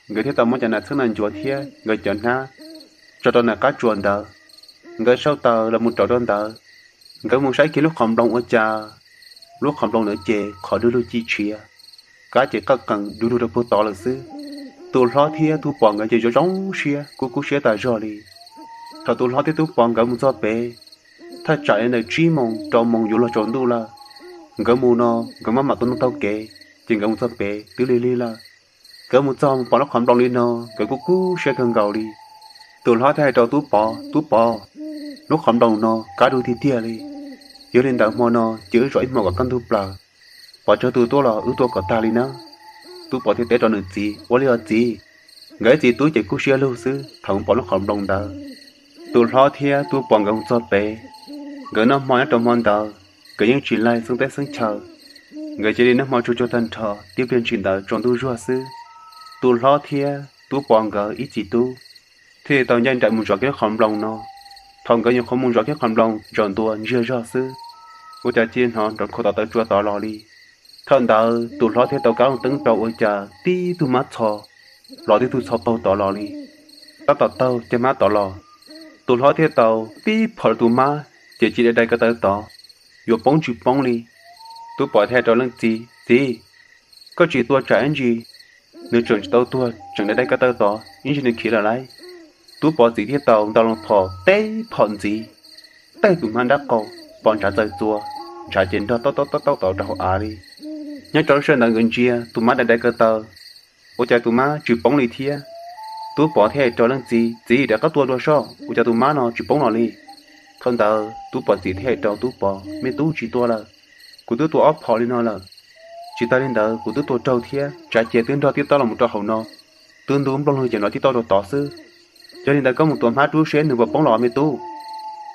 Nkawd thiaj tau muab cov nas txheeb no ncuav thiab nkawd cov hnab tso rau ntawm qab tsua ntawd. Nkawd sau taws los mus rauv rau ntawd. Nkawd mus saib kiag lub qhov nploos ua cas lub qhov nploos ntawd ces qhov dub lug ci tshiav, qab ces qawj qees du lug rau puag tod lawm xwb. Tus hlob thiab tus pom nkawd ces zoo zoo siab kub kub siab tas zog li. Thaum tus hlob thiab tus pom nkawd mus txog pem, thaj tsam li ntawm tsib moos rau moos yuav luag tsaus ntuj lawm. Nkawd mus no nkawd maj mam tua noj taug kev, ces nkawd mus txog pem twb lig lig lawm. Nkawd mus txog mus pom lub qhov nploos li no, nkawd kuj kub siab kawg nkaus li. Tus hlob thiaj hais rau tus pom, tus pom, lub qhov nploos no qab dub tiag tiag li. Yog li ntawd hmo no ces wb zov ib hmos kom kaj ntug plaws, pom tsawg tus tuaj los wb tua kom tag li nawb. Tus pom thiaj teb rau nws txiv, ua li os txiv. Nkawd ib txiv tub ces kub siab lug xwb thaum mus pom lub qhov nploos ntawd. Tus hlob thiab tus pom nkawd mus txog pem, nkawd noj hmo nyob rau hmo ntawd, nkawd yeej tsis laig xeeb teb xeeb chaw. Nkawd cia li noj hmo tsuag tsuag tag nrho tib pliag ntshis ntawd tsaus ntuj zuag xwb. Tus hlob thiab tus pom nkawd ib txiv tub thiaj li tau ncaj nraim mus zov kiag lub qhov nploos no. Thaum nkawd nyuam qhuav mus zov kiag qhov nploos ntsaum ntua ntsiag zog xwb, ua cas cia li hnov nrov khuav tom taw tsua tod los li. Thaum ntawd tus hlob thiaj tau kab loo teeb rau ua cas tib tug mab txho los tib tug txho paug tod los li, tab tom taug caj hmab tod los. Tus hlob thiaj tau tib phom rau tus mab ces cia li dai dai ko taw tod, yuav poob tsis poob li. Tus pom thiaj hais rau leej txiv, txiv, koj tsis tua tsam ib ntsis nws tseem tsis tau tuag tseem dai dai ko taw tod ib ntsis nws khiav lawm lauj. Tus pom txiv thiaj tau nta loo phom teb phom ntxiv, tawg tus hmab nrab qaum, pom ntshav txawm txuas, ntshav ces nrog taub taub taub tod rau hauv av li. Nyob rau lub sij hawm ntawd nkawd ntsia tus mab dai dai ko taw, ua cas tus mab tsis poob li thiab. Tus pom thiaj hais rau leej txiv, txiv, rov qab tua dua soj, ua cas tus mab no tsis poob los li. Thaum ntawd tus pom txiv thiaj hais rau tus pom, me tub, tsis tua lawm, kuv twb tua ob phom li no lawm. Tsis tas li ntawd kuv twb tua raug thiab, ntshav ces twb nrog tib taub los mus rau hauv no, twb ntub nplooj lwg ces nrog tib taub rau tod xwb. Yog li ntawd koj mus tua hmab rub seb nws puas poob los me tub.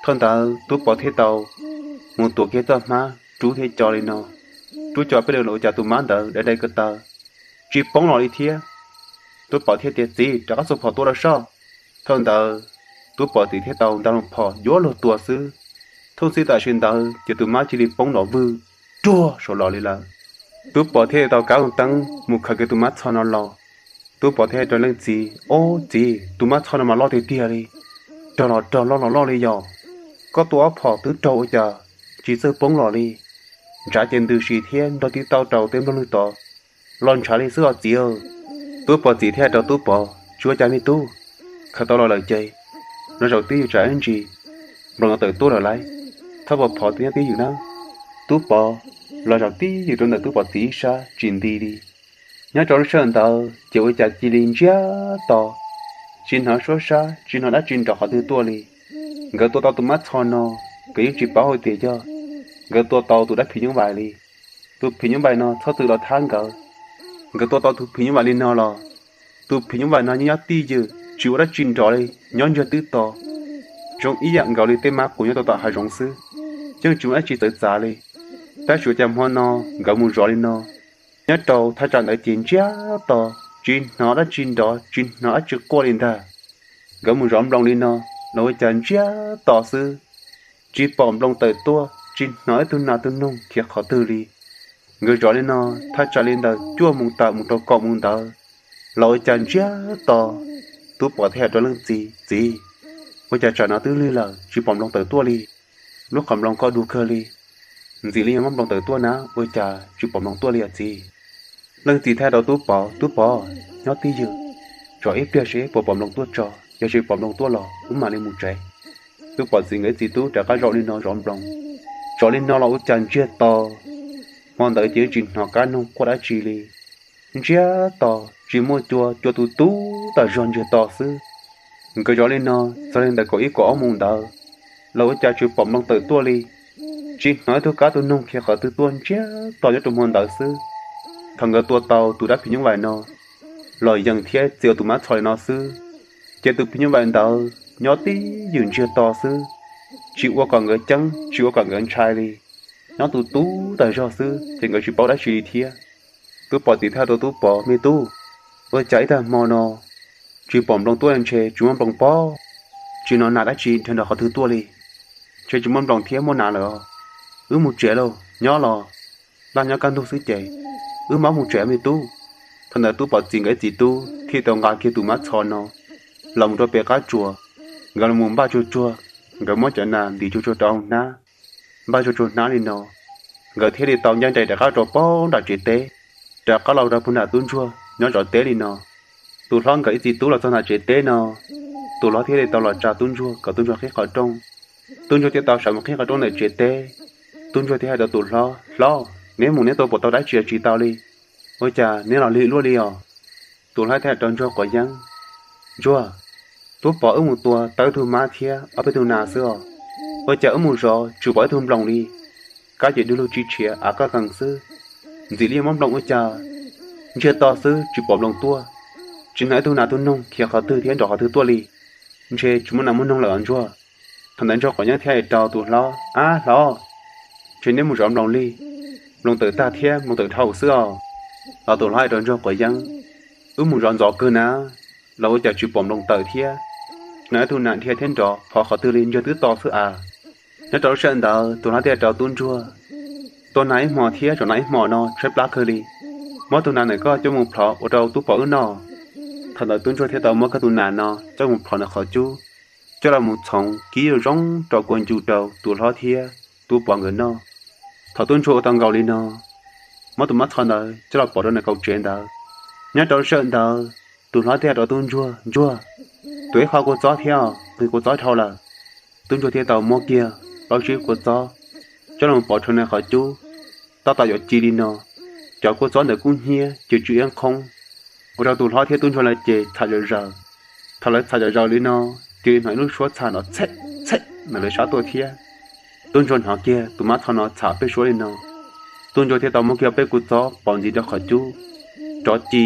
Thaum ntawd tus pom thiaj tau mus tua kiag txoj hmab rub thiab co li no, rub co peb lwm los ua cas tus mab ntawd dai dai ko taw, tsis poob los li thiab. Tus pom thiaj tias, txiv, rov qab xuas phom tua rau soj. Thaum ntawd tus pom txiv thiaj tau nta loo phom yuav luag tua xwb. Thooj txhij tam sim ntawd ces tus mab cia li poob nrov vwg ruag saud los li lawm. Tus pom thiaj tau kab loo teeb mus khaws kiag tus mab txho no los. Tus pom thiaj hais rau leej txiv, ob txiv, tus mab txho no mas loj tiag tiag li, raug los raug, loj los loj li yog. Koj tua ob phom twb raug ua cas tsis txawj poob los li. Ntshav ces ntws si thiab nrog tib taub rau tej nplooj lwg tod los ntshav li xwb os txiv. Tus pom txiv thiaj hais rau tus pom, tsis ua cas me tub, khaws tau los lawm ces los zaum twj ywm tsam ib ntsis nploos no tawm tuaj lawm lauj, txhob pov phom, tus nyob twj ywm nawb. Tus pom los zaum twj ywm rau ntawm tus pom txiv ib sab tsis nti li. Nyob rau lub sij hawm ntawd ces ua cas cia li ntsiag to, tsis hnov suab sab tsis hnov dab tsi nrov qhov twg tuaj li. Nkawd tua tau tus mab txho no, nkawd yeej tsis paub hais tias yog nkawd tua tau tus dab phim nyuj vais li. Tus phim nyuj vais no txhob txwm los thab nkawd. Nkawd tua tau tus phim nyuj vais li no los, tus phim nyuj vais no nyob nyob twj ywm tsis ua dab tsi nrov li, nyob ntsiag twb to, zoo ib yam nkaus li tej mab quas nyob rau tom hav zoov xwb, yeej tsis muaj dab tsi txawv txav li. Tab sis ua cas hmo no nkawd mus zov li no, nyob rau thaj tsam ntawd ces ntsiag to, tsis hnov dab tsi nrov tsis hnov dab tsi quaj li ntag. Nkawd mus zov nploos li no los ua cas ntsiag to xwb, tsis pom nploos tawm tuaj tsis hnov ib tug nas tug noog khiav qhov twg li. Nkawd zov li no thaj tsam li ntawm cuaj moos tawm mus rau kaum moos ntawd los ua cas ntsiag to. Tus pom thiaj hais rau leej txiv, txiv, ua cas tsam no twb lig lawm tsis pom nploos tawm tuaj li. Lub qhov nploos ko dub kawg li, ntxim li yog muaj nploos tawm tuaj na, ua cas tsis pom nploos tuaj li os txiv. Leej txiv thiaj hais rau tus pom, tus pom, nyob twj ywm, zov ib pliag seb puas pom nploos tuaj tso, yog tsis pom nploos tuaj los wb mam li mus tsev. Tus pom txiv nkawd ib txiv tub rov qab zaum li no zov nploos, Tsov li no los ua cas ntsiag to, hmo ntawd ces tsis hnov kab noog quaj dab tsi li. Ntsiag to, tsis muaj cua, cua tu tu tas zog ntsiag to xwb. Nkawd zov li no txog li ntawm kaum ib kaum ob moos ntawd los ua cas tsis pom nploos tawm tuaj li, tsis hnov ib tug kab tug noog khiav qhov twg tuaj, ntsiag to nyob rau hmo ntawd xwb. Thaum nkawd tua tau tus dab phim nyuj vais no los yees thiab txia tus mab txho li no xwb, ces tus phim nyuj vais ntawd nyob tib ywm ntsiag to xwb, tsis ua kom nkawd ceeb tsis ua kom nkawd ntshai li, nyob tu tu tas zog xwb ces nkawd tsis paub dab tsi li thiab. Tub Pov txiv thiaj rau Tub Pov, Me tub, ua cas ib tag hmo no tsis pom nploos tuaj, ntshe tsis muaj nploos pob, tsis hnov nas dab tsi nrog qhov twg tuaj li, ntshe tsis muaj nploos thiab muaj nas lawm. Wb mus tsev lauj, nyob los laj nyob kaj ntug xwb ces wb mam mus tsev me tub. Thaum ntawd Tub Pov txiv nkawd ib txiv tub thiaj tau nqa kiag tus mab txho no los mus rau pem qab tsuas, nkawd los mus npaj tsuag tsuag, nkawd muab cov nas ntim tsuag tsuag rau hauv hnab, npaj tsuag tsuag hnab li no, nkawd thiaj li tau ncaj nraim rov qab rau pem nram tsev teb, rov qab los rau puag nram tub ntsuag nyob zov teb li no. Tus hlob nkawd ib txiv tub los txog nram tsev teb no, tus hlob thiaj li tau los tsa tub ntsuag kom tub ntsuag qhib qhov rooj. Tub ntsuag thiaj tau sawv mus qhib qhov rooj ntawm tsev teb. Tub ntsuag thiaj hais rau tus hlob, Hlob, neb mus neb tau pom tau dab tsi tsis tau li? Ua cas neb los lig luaj li os? Tus hlob thiaj hais rau ntsuag quav yeeb, Ntsuag, Tub Pov wb mus tua tau ib tug mab thiab ob peb tug nas xwb os, ua cas wb mus zov tsis pom ib tug nploos li. Kab ces du lug tsis tshiav av qaj qees xwb, ntxim li muab nploos ua cas ntsiag to xwb tsis pom nploos tuaj, tsis hnov ib tug nas tug noog khiav qhov twg thiab nrov qhov twg tuaj li, ntshe tsis muaj nas muaj noog lawm os ntsuag. Thaum ntawd ntsuag quav yeeb thiaj hais rau tus hlob, Ab hlob, ntshe neb mus zov nploos li, nploos tawm tag thiab nploos tawm dhau xwb os. Los tus hlob hais rau ntsuag quav yeeb, Wb mus zov ntxov kawg na, los ua cas tsis pom nploos tawm thiab, tsis hnov ib tug nas dhia thiab nrov phov qhov twg li, ntsuag twb to xwb as. Nyob rau lub sij hawm ntawd tus hlob thiaj hais rau tub ntsuag, Tua nas ib hmo thiab zov nas ib hmo no tshaib plab kawg li, muab tus nas ntawm koj coj mus plhov ua rau Tub Pov wb noj. Thaum ntawd tub ntsuag thiaj tau muab kiag tus nas no coj mus plhov nws qhov cub, coj los mus txhoov kib zoo zoo rau kua ncu rau tus hlob thiab Tub Pov nkawd noj. Thaum tub ntsuag ua tau nkaus li no, muab tus mab txho ntawd coj los pov rau nws kaum tsev ntawd. Nyob rau lub sij hawm ntawd tus hlob thiaj hais rau tub ntsuag, Ntsuag, tua ib qho kua txob thiab, nqhis kua txob dhau lawm. Tub ntsuag thiaj tau muab kiag plaub tsib kua txob coj los pov rau nws qhov cub. Tab tom yuav ci li no, cov kua txob ntawd kub hnyiab ces tsw iab qhoob, ua rau tus hlob thiab tub ntsuag lawv ces txham zom zaws. Thaum lawv txham zom zaws li no, cia li hnov ib lub suab txham nrov txhej txhej ntawm lawv sab tuaj thiab. Tub ntsuag hnov kiag tus mab txho no txham peb suab li no, tub ntsuag thiaj tau muab kiag peb kua txob pov ntxiv rau qhov cub, rov ci,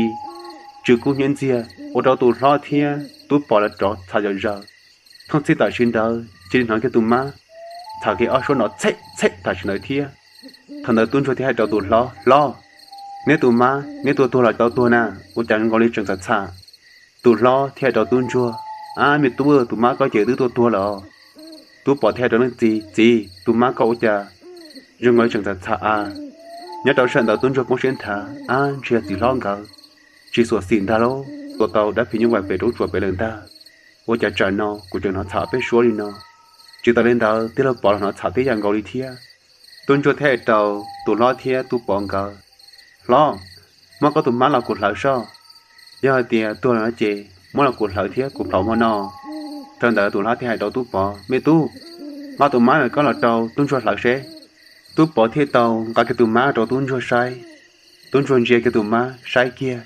tsw kub hnyiab ntxiag, ua rau tus hlob thiab Tub Pov lawv rov txham zom zaws. Thooj txhij tam sim ntawd cia li hnov kiag tus mab txham kiag ob suab nrov txhej txhej tam sim ntawd thiab. Thaum ntawd tub ntsuag thiaj hais rau tus hlob, Hlob, neb tus mab neb tua tuag los tau tuag na, ua cas zoo nkaus li tseem txham txham? Tus hlob thiaj hais rau tub ntsuag, Ab me tub, tus mab koj ces twb tua tuag lawm os. Tub Pov thiaj hais rau leej txiv, Txiv, tus mab koj ua cas zoo nkaus li tseem txham txham a? Nyob rau sij hawm ntawd tub ntsuag poob siab nthav, Ab, ntshe yog txiv hlob nkawd tsis xyuam xim ntag lauj, tua tau dab phim nyuj vais pem roob tsuas pem lawm ntag. Ua cas tsam no kuv tseem hnov txham peb suab li no? Tsis tas li ntawd tij laug Pov los hnov txham tib yam nkaus li thiab. Tub ntsuag thiaj hais rau tus hlob thiab Tub Pov nkawd, Hlob, muab koj tus mab los kuv hlawv soj. Yog hais tias tuag lawm no ces muab los kuv hlawv thiab kuv plhov hmo no. Thaum ntawd tus hlob thiaj hais rau Tub Pov, Me tub, nqa tus mab ntawm koj los rau tub ntsuag hlawv seb. Tub Pov thiaj tau nqa kiag tus mab rau tub ntsuag saib. Tub ntsuag ntsia kiag tus mab saib kiag,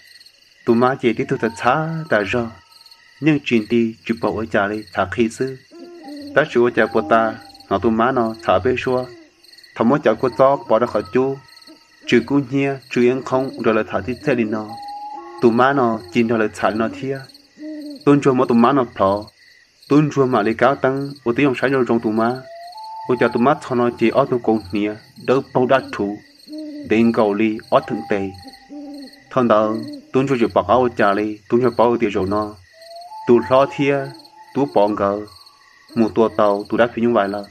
tus mab ces tib tug txham txham tas zog, yeej tsis nti tsis pom ua cas li, txham qhi xwb. Tab sis ua cas puag ta hnov tus mab no txham peb suab. Thaum muab cov kua txob pov rau qhov cub, tsw kub hnyiab tsw iab qhoob ua rau lawv txham tib txhej li no, tus mab no cia nrog lawv txham li no thiab. Tub ntsuag muab tus mab no plhov, tub ntsuag mam li kab teeb ua tib zoo saib zoo zoo tus mab. Ua cas tus mab txho no ces ob tug kaus hniav dawb paug daj rhuv, ntev nkaus li ob theem tes. Thaum ntawd tub ntsuag tsis pom qab ua cas li, tub ntsuag paub tias zaum no tus hlob thiab Tub Pov nkawd mus tua tau tus dab phim nyuj vais lawm.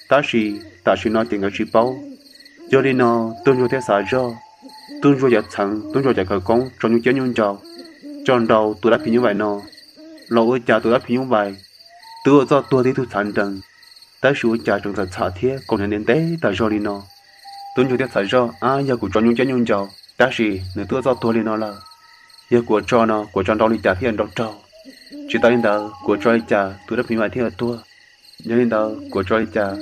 Tab sis tam sim no ces nkawd tsis paub. Yog li no tub ntsuag thiaj xav zoj, tub ntsuag yuav txheev tub ntsuag cov khawv koob tso nyuj ciab nyuj ncaus tso nrau tus dab phim nyuj vais no, los ua cas tus dab phim nyuj vais twb ua txoj tuag tib tug txhav nrees, tab sis ua cas tseem txham txham thiab kaus hniav ntev ntev tas zog li no. Tub ntsuag thiaj xav zoj, Ab, yog kuv tso nyuj ciab nyuj ncaus tab sis nws twb ua txoj tuag li no lawm, yog kuv tso no kuv tso nrau li cas thiaj yuav nrau raug? Tsis tas li ntawd kuv tso li cas tus dab phim nyuj vais thiaj yuav tuag? Yog li ntawd kuv tso li cas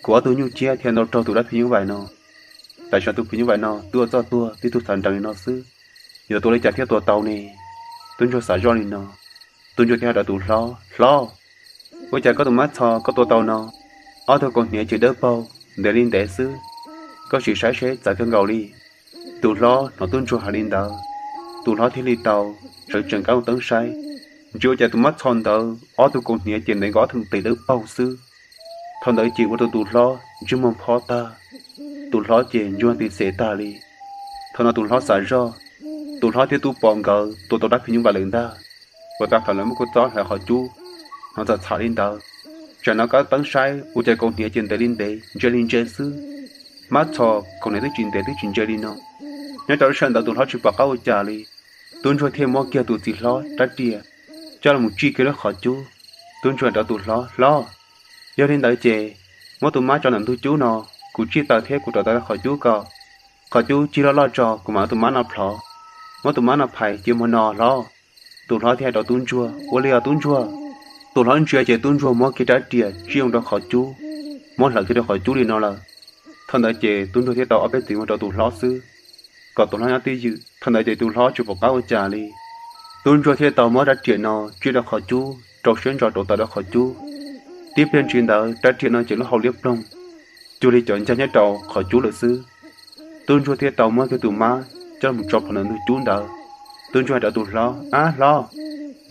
Kuv ob tug nyuj ciab thiaj ntau raug tus dab phim nyuj vais no. Tam sim no tus phim nyuj vais no twb ua txoj tuag tib tug txhav nrees li no xwb, yuav tua li cas thiaj tua tau ne? Tub ntsuag xav zoj li no, tub ntsuag thiaj hais rau tus hlob, Hlob, ua cas koj tus mab txho koj tua tau no? Ob tug kaus hniav ces dawb paug ntev li ntev xwb, koj sim saib seb txawv kawg nkaus li. Tus hlob hnov tub ntsuag hais li ntawd, tus hlob thiaj li tau sawv tsees kav teeb saib, ntsia ua cas tus mab txho ntawd ob tug kaus hniav ces ntev nkaus ob tug tes dawb paug xwb. Thaum ntawd ces ua rau tus hlob ntsej muag phob tag, tus hlob ces ntsuag nti xes tag li. Thaum no tus hlob xav zoj, tus hlob thiab Tub Pov nkawd tua tau dab phim nyuj vais lawm ntag. Ua tas thaum lawv muab kuv txob hlawv qhov cub, hnov txawm txham li ntawd, tsam no kav teeb saib ua cas kaus hniav ces ntev li ntev, ntse li ntse xwb. Mab txho kaus hniav twb tsis ntev twb tsis ntse li no. Nyob rau lub sij hawm ntawd tus hlob tsis pom qab ua cas li, tub ntsuag thiaj muab kiag tus txiv hlob rab riam coj los tsij kiag lub qhov cub. Tub ntsuag rau tus hlob, Hlob, yog li ntawd ces muab tus mab tso ntawm ntug cub no, kuv tsij taws thiab kuv rauv taws qhov cub ko. Qhov cub cig loj loj tso kuv mam muab tus mab no plhov, muab tus mab no phais cia mus no hlob. Tus hlob thiaj hais rau tub ntsuag, Ua li os tub ntsuag. Tus hlob ntsia ces tub ntsuag muab kiag rab riam tsij mus rau qhov cub, muab hlawv kiag rau qhov cub li no lawm. Thaum ntawd ces tub ntsuag thiaj tau ob peb txiv mus rau tus hlob xwb, kom tus hlob nyob twj ywm. Thaum ntawd ces tus hlob tsis pom qab ua cas li, tub ntsuag thiaj tau muab rab riam no tsij rau qhov cub rau siab ntso rauv taws rau qhov cub. Tib pliag ntsis ntawd rab riam no ces lub hau liab ploog cuag li cov ncag nyob rau qhov cub lawm xwb. Tub ntsuag thiaj tau muab kiag tus mab coj mus tso plhuav ntawm ntug cub ntawd. Tub ntsuag hais rau tus hlob, Ab hlob,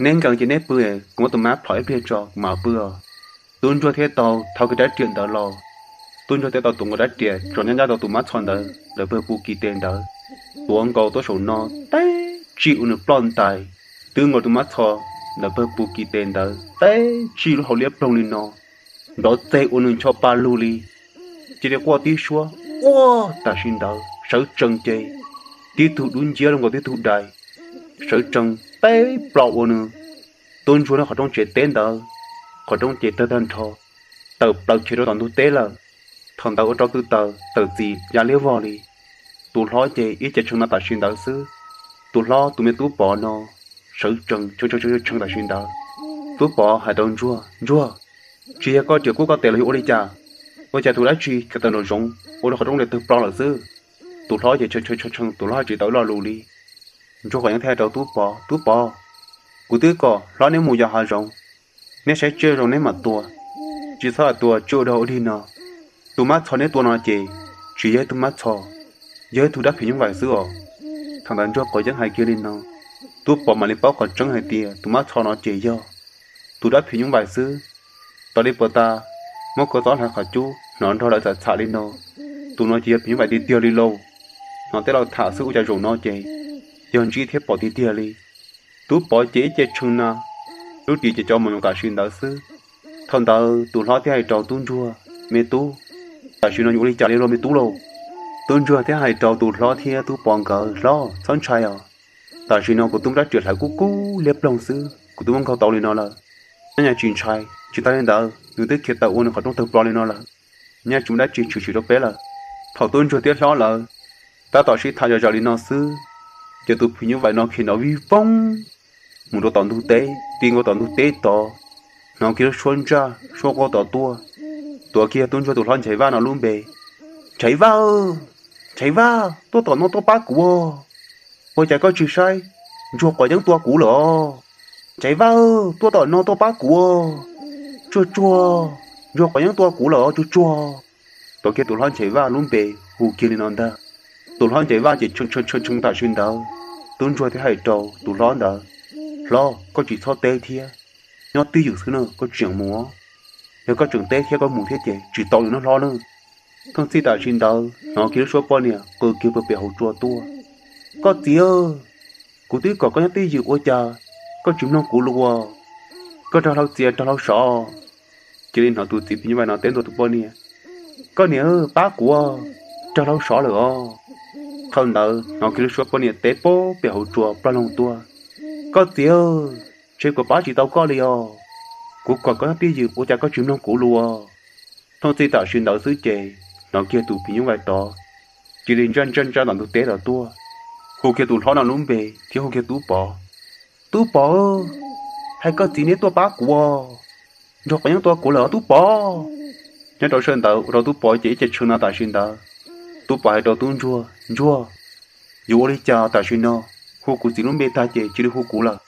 neb nkees ces neb pw, kuv muab tus mab plhov ib pliag tso kuv mam pw os. Tub ntsuag thiaj tau thau kiag rab riam ntawd los. Tub ntsuag thiaj tau tuav nkaus rab riam tso ncaj ncaj rau tus mab txho ntawd lawv pawg pus kis tes ntawd. Tuav nkaus tuaj saum no, teb tsij ua nws ploj ntais, twb nkaus tus mab txho ntawd pawg pus kis tes ntawd, teb tsij lub hau liab ploog li no, nrov txeg ua nws ncho pa lug li. Cia li quaj tib suab, ua tam sim ntawd sawv tsees ces tib tug dub nciab zoo nkaus tib tug dais, sawv tsees teb plho ua nws. Tub ntsuag lub qhov rooj tsev teb ntawd, qhov rooj ces tawg tag nrho, tawm plaws kiag rau tom ntug teb lawm. Thaum ntawd ua rau tw taws tawm txim ya liab vog li. Tus hlob ces ib ce tshee no tam sim ntawd xwb. Tus hlob tus me Tub Pov no sawv tsees tshee tshee tam sim ntawd. Tub Pov hais rau ntsuag, Ntsuag, tsis yog koj riam kub koj tes los yog ua li cas? Ua cas tus dab tsi khiav tawm nraum zoov ua rau qhov rooj li tawg plho lawm xwb? Tus hlob ces tshee tshee tshee, tus hlob tsis tau ib lo lus li. Ntsuag qhov yeeb thiaj hais rau Tub Pov, Tub Pov, kuv twb kom hlob neb mus yos hav zoov, neb saib tsiaj zoo neb mam tua, tsis txhob tua tsiaj ua dog ua dig no. Tus mab txho neb tua no ces tsis yog ib tug mab txho, yog ib tug dab phim nyuj vais xwb os. Thaum ntawd ntsuag qhov yeeb hais kiag li no, Tub Pov mam li paub qhov tseeb hais tias tus mab txho no ces yog tus dab phim nyuj vais xwb. Tos li puas tas, muab kua txob hlawv qhov cub hnov nrog lawv txam txham li no, tus no ces yog phim nyuj vais tiag tiag li lauj. Hnov tej laus tham xwb ua cas zaum no ces yog ntsib thiab pom tiag tiag li. Tub Pov ces ib ce tshee na, lub ris ces cov mus nyoos tam sim ntawd xwb. Thaum ntawd tus hlob thiaj hais rau tub ntsuag, Me tub, tam sim no yuav ua li cas li lauj me tub lauj? Tub ntsuag thiaj hais rau tus hlob thiab Tub Pov nkawd, Hlob, txhob ntshai os. Tam sim no kuv twb muab rab riam hlawv kub kub liab ploog xwb, kuv twb muab nkaug tau li no lawm. Nyob nyaj tsis ntshai, tsis tas li ntawd nws twb khiav tawm ua nws qhov rooj tawg plho li no lawm. Nyaj tsis muaj dab tsi tshwm sim rau peb lawm. Thaum tub ntsuag thiab hlob lawv tab tom sib tham zom zaws li no xwb, ces tus phim nyuj vais no khiav nrov vij voog mus rau tom ntug teb, ti nkaus tom ntug teb tod, hnov kiag lub suab ntsaj suab quaj tom tuaj. Tuav kiag tub ntsuag tus hlob Nchaiv Vaj no lub npe, Nchaiv Vaj, Nchaiv Vaj, tuaj tom no tuaj pab kuv. Ua cas koj tsis saib, ntsuag quav yeeb tua kuv lawm os. Nchaiv Vaj, tuaj tom no tuaj pab kuv. Tsuag tsuag, ntsuag quav yeeb tua kuv lawm os, tsuag tsuag. Tuav kiag tus hlob Nchaiv Vaj lub npe hu kiag li no ntag. Tus hlob Nchaiv Vaj ces tshee tshee tshee tam sim ntawd, tub ntsuag thiaj hais rau tus hlob ntawd, Hlob, koj tsis txhob teb thiab, nyob twj ywm xwb na, koj tseem mus. Yog koj tseem teb thiab koj mus thiab ces tsis tau li no hlob na. Thooj txij tam sim ntawd hnov kiag lub suab poj niam qw kiag pem hauv tsua tuaj, Koj txiv, kuv twb kom koj nyob twj ywm ua cas koj tsis mloog kuv lus, koj raug hlau txiav raug hlau sov. Cia li hnov tus txiv phim nyuj vais no teb ntua tus poj niam, Koj niam, pab kuv, raug hlau sov lawm os. Thaum ntawd hnov kiag lub suab poj niam teb pem hauv tsua ploj loo tuaj, Koj txiv, ntshe kuv pab tsis tau koj li os. Kuv kom koj nyob twj ywm ua cas koj tsis mloog kuv lus. Thooj txij tam sim ntawd xwb ces hnov kiag tus phim nyuj vais tod cia li ntsaj ntsaj ntsaj tom ntug teb los tuaj, hu kiag tus hlob no lub npe thiab hu kiag Tub Pov, Tub Pov, hais koj txiv neb tuaj pab kuv, ntsuag quav yeeb tua kuv lawm os Tub Pov. Nyob rau sawm ntawd ua rau Tub Pov ces ib ce tshee no tam sim ntawd. Tub Pov hais rau Tub Ntsuag, Ntsuag, yuav ua li cas tam sim no? Hu kuv txiv lub npe tag ces cia li hu kuv lawm.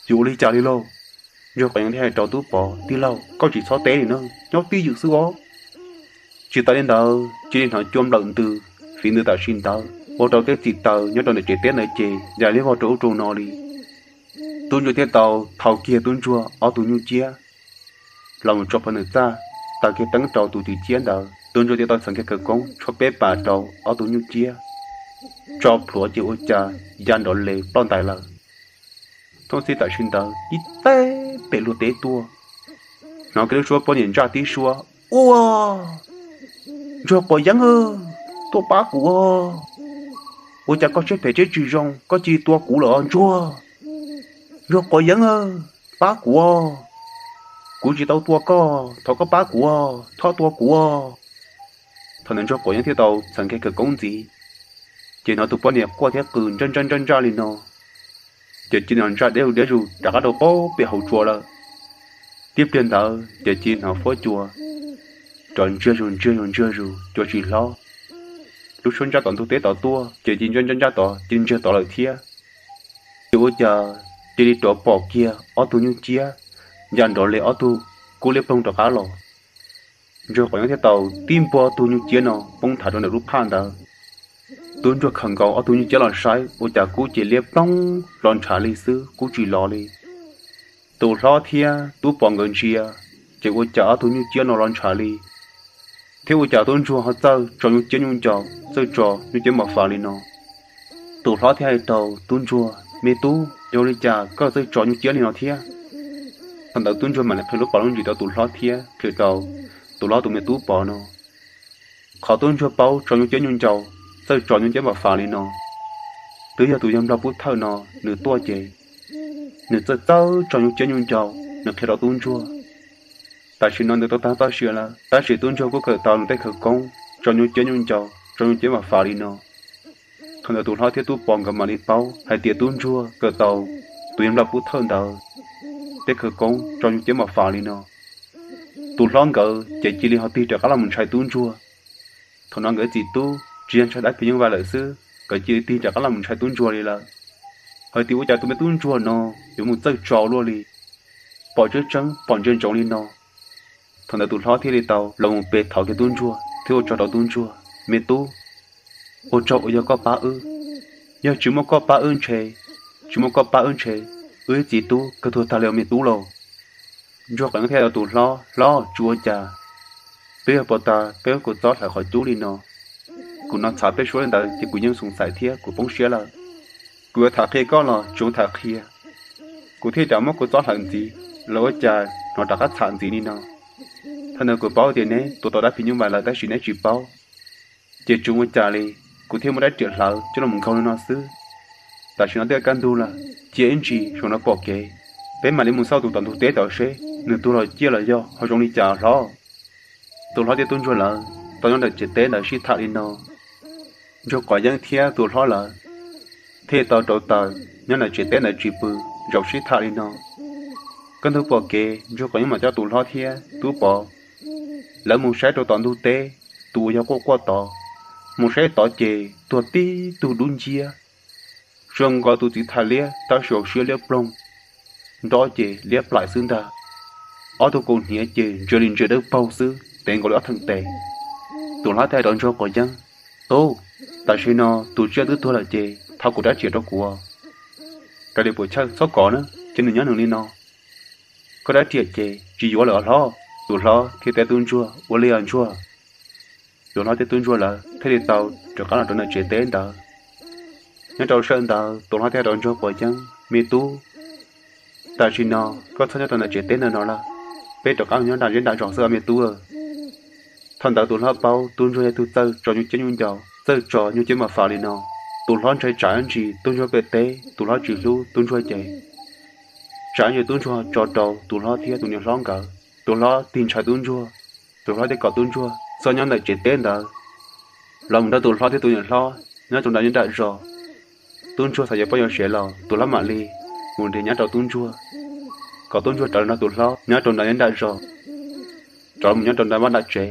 Yuav ua li cas li lauj? Ntsuag Quav Yeeb thiaj hais rau Tub Pov, Tij laug, koj tsis txhob teb li na, nyob twj ywm xwb os. Tsis tas li ntawd cia li hnov cua nplawm ntws fiv ntws tam sim ntawd ua rau tej txim taws nyob rau ntawm tsev teb ntawd ces ya liab vog rau ub rau no li. Tub Ntsuag thiaj tau thau kiag Tub Ntsuag ob tug nyuj ciab los mus tso plhuav nws txaj, taws kiag teeb rau tus twm ciab ntawd. Tub Ntsuag thiaj tau txheev kiag khawv koob tshuab peb pas rau ob tug nyuj ciab, tso plhuav ces ua cas ya nrov les ploj ntais lawm. Thooj txhij tam sim ntawd ib teg pem luag teb tuaj, hnov kiag lub suab poj niam ntsaj tib suab, Ua, Ntsuag Quav Yeeb, tuaj pab kuv os! Ua cas koj siab phem siab tsis zoo, koj cia li tua kuv lawm os Ntsuag? Ntsuag Quav Yeeb, pab kuv os! Kuv tsis tau tua koj, thov koj pab kuv os, txhob tua kuv os! Thaum ntawd Ntsuag Quav Yeeb thiaj tau txheev kiag khawv koob ntxiv, ces hnov tus poj niam quaj thiab qw ntsaj ntsaj ntsaj ntsaj li no, ces cia li ntsaj deb zus deb zus rov qab rau pem hauv tsua lawm. Tib pliag ntawd ces cia li hnov huab cua rov ntsiag zus ntsiag zus ntsiag zus, cua tsis hlob. Lub suab ntsaj tom ntug teb tom tuaj ces cia li ntsaj ntsaj ntsaj tod cia li ntsiag tod lawm thiab. Ces ua cas cia li rov pom kiag ob tug nyuj ciab ya nrov li ob tug kub liab ploog rov qab los. Ntsuag Quav Yeeb thiaj tau tib npuaj ob tug nyuj ciab no poob nthav rau ntawm lub phaj ntawd. Tub Ntsuag khaws nkaus ob tug nyuj ciab los saib ua cas kub ces liab ploog los ntshav li xwb, kub tsis lov li. Tus hlob thiab Tub Pov nkawd ntsia, ces ua cas ob tug nyuj ciab no los ntshav li, thiab ua cas Tub Ntsuag ho txawj tso nyuj ciab nyuj ncaus, txawj tso nyuj ciab mos fas li no. Tus hlob thiaj hais rau Tub Ntsuag, Me tub, yog li cas koj txawj tso nyuj ciab li no thiab? Thaum ntawd Tub Ntsuag mam li qhia lub pas lub ntsis rau tus hlob thiab qhia rau tus hlob tus me Tub Pov no. Qhov Tub Ntsuag paub tso nyuj ciab nyuj ncaus, txawj tso nyuj ciab mos fas li no, twb yog tus yawg nplog pub thawj no nws tuaj ces nws txawj txawj tso nyuj ciab nyuj ncaus, nws qhia rau Tub Ntsuag. Tam sim no nws tau tag toj siab lawm, tab sis Tub Ntsuag kuj kawm tau nws tej khawv koob tso nyuj ciab nyuj ncaus, tso nyuj ciab mos fas li no. Thaum ntawd tus hlob thiab Tub Pov nkawd mam li paub hais tias Tub Ntsuag kawm tau tus yawg nplog pub thawj ntawd tej khawv koob tso nyuj ciab mos fas li no. Tus hlob nkawd ces cia li ho tig rov qab los mus ntshai Tub Ntsuag. Thaum no nkawd txiv tub tsis yog ntshai dab phim nyuj vais lawm xwb, nkawd cia li tig rov qab los mus ntshai Tub Ntsuag li lawm, hais tias ua cas tus me Tub Ntsuag no yuav mus txawj tso luaj li, pom tseeb tseeb pom ntsia ntsoov li no. Thaum ntawd tus hlob thiaj li tau los mus pe thauv kiag Tub Ntsuag thiab ua tsaug rau Tub Ntsuag, Me tub, ua tsaug uas yog koj pab wb. Yog tsis muaj koj pab wb ntshe, tsis muaj koj pab wb ntshe wb ib txiv tub kawg tuag tag li os me tub lauj. Ntsuag Quav Yeeb thiaj hais rau tus hlob, Hlob, tsis ua cas, twb yog puas tas peb kuv txob hlawv qhov cub li no. Kuv hnov txhav peb suab li ntawd ces kuv yeej xoom xaim thiab kuv poob siab lawm. Kuv yuav tham qhia koj los tsis zoo tham qhia, kuv thiaj rov muab kuv txob hlawv ntxiv los ua cas hnov rov qab txham ntxiv li no. Thaum ntawd kuv paub tias neb tuav tau dab phim nyuj vais lawm tab sis neb tsis paub, ces tsis ua cas li, kuv thiaj muab rab riam hlawv coj los nkaug li no xwb. Tam sim no twb kaj ntug lawm, cia ib ntsis saum no pom kev, peb mam li mus xauj tus tom ntug teb tod seb nws tuag los ciaj los yog ho zoo li cas hlob. Tus hlob thiab tub ntsuag lawv tau nyob ntawm tsev teb ntawd sib tham li no. Ntsuag Quav Yeeb thiab tus hlob lawv thiaj tau rauv taws nyob ntawm tsev teb ntawd tsis pw, zaum sib tham li no. Kaj ntug pom kev, Ntsuag Quav Yeeb mam coj tus hlob thiab tub pov lawv mus saib rau tom ntug teb, tus uas yog quaj quaj tod, mus saib tod ces tuag tib tug dub nciab, zoo nkaus tus txiv thais liab tab sis hauv siab liab ploog, nrob ces liab plaim xwb ntag. Ob tug kaus hniav ces ntsia li ntsia dawb paug xwb, tev nkaus li ob theem tes. Tus hlob thiaj hais rau Ntsuag Quav Yeeb, Tub, tam sim no tus tsiaj twb tuag lawm ces thov kuv rab riam rau kuv. Raws li puas chawj txhob kov na, cia nws nyob nws li no. Koj rab riam ces tsis yuav lawm os hlob. Tus hlob thiaj teb tub ntsuag, Ua li os ntsuag. Tus hlob thiab tub ntsuag lawv thiaj li tau rov qab los rau ntawm tsev teb ntawd. Nyob rau sawm ntawd tus hlob thiaj hais rau Ntsuag Quav Yeeb, Me tub, tam sim no koj txhob nyob rau ntawm tsev teb ntawm no lawm, peb rov qab nyob nram zej nram zos xwb os me tub. Thaum ntawd tus hlob paub tub ntsuag yog tus txawj tso nyuj ciab nyuj ncaus, txawj tso nyuj ciab mos fas li no. Tus hlob ntshai tsam ntsis tub ntsuag pem teb, tus hlob tsis hlub tub ntsuag ces tsam ntsis tub ntsuag tso rau tus hlob thiab tus niam hlob nkawd. Tus hlob tig ntshai tub ntsuag, tus hlob thiaj kom tub ntsuag txhob nyob ntawm tsev teb ntawd, los mus nrog tus hlob thiab tus niam hlob nyob rau nram zej nram zos. Tub ntsuag xav yuav poj yuav sev los tus hlob mam li mus nrhiav nyob rau tub ntsuag, kom tub ntsuag rov los nrog tus hlob nyob rau nram zej nram zos, rov mus nyob rau nram vaj nram tsev.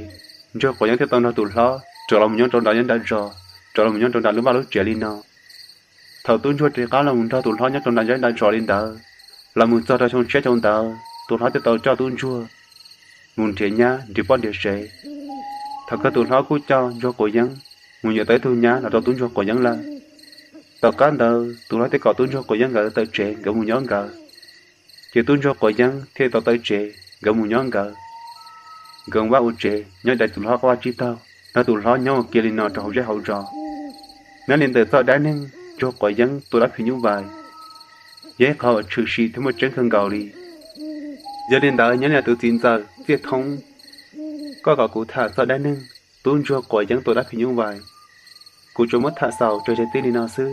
Ntsuag Quav Yeeb thiaj tau nrog tus hlob rov los mus nyob rau nram zej nram zos, rov los mus nyob rau nram lub vaj lub tsev li no. Thaum tub ntsuag rov qab los mus nrog tus hlob nyob rau nram zej nram zos li ntawd, los mus txog rau xyoo tshiab xyoo ntawd, tus hlob thiaj tau coj tub ntsuag mus nrhiav nyab nrhiav poj nrhiav sev. Thaum kawg tus hlob kuj coj ntsuag Quav Yeeb mus yuav tau ib tug nyab los rau tub ntsuag Quav Yeeb lawm. Tom qab ntawd tus hlob thiaj kom tub ntsuag Quav Yeeb nkawd tawm tsev nkawd mus nyob nkawd. Ces tub ntsuag Quav Yeeb thiaj tau tawm tsev nkawd mus nyob nkawd. Nkawd ua vaj ua tsev nyob dai tus hlob qab vaj tsib taug, nrog tus hlob nyob ua ke li no rau hauv zej hauv zos. Nyob li ntawm txoj dab neeg ntsuag Quav Yeeb tua dab phim nyuj vais, yog ib qho uas tshwm sim thiab muaj tseeb kawg nkaus li. Yog li ntawd nyob li tus txiv ntxawm Txiaj Thoob, koj kom kuv tham txoj dab neeg tub ntsuag Quav Yeeb tua dab phim nyuj vais, kuv tsuas muab tham xaus tsawg zag tib li no xwb.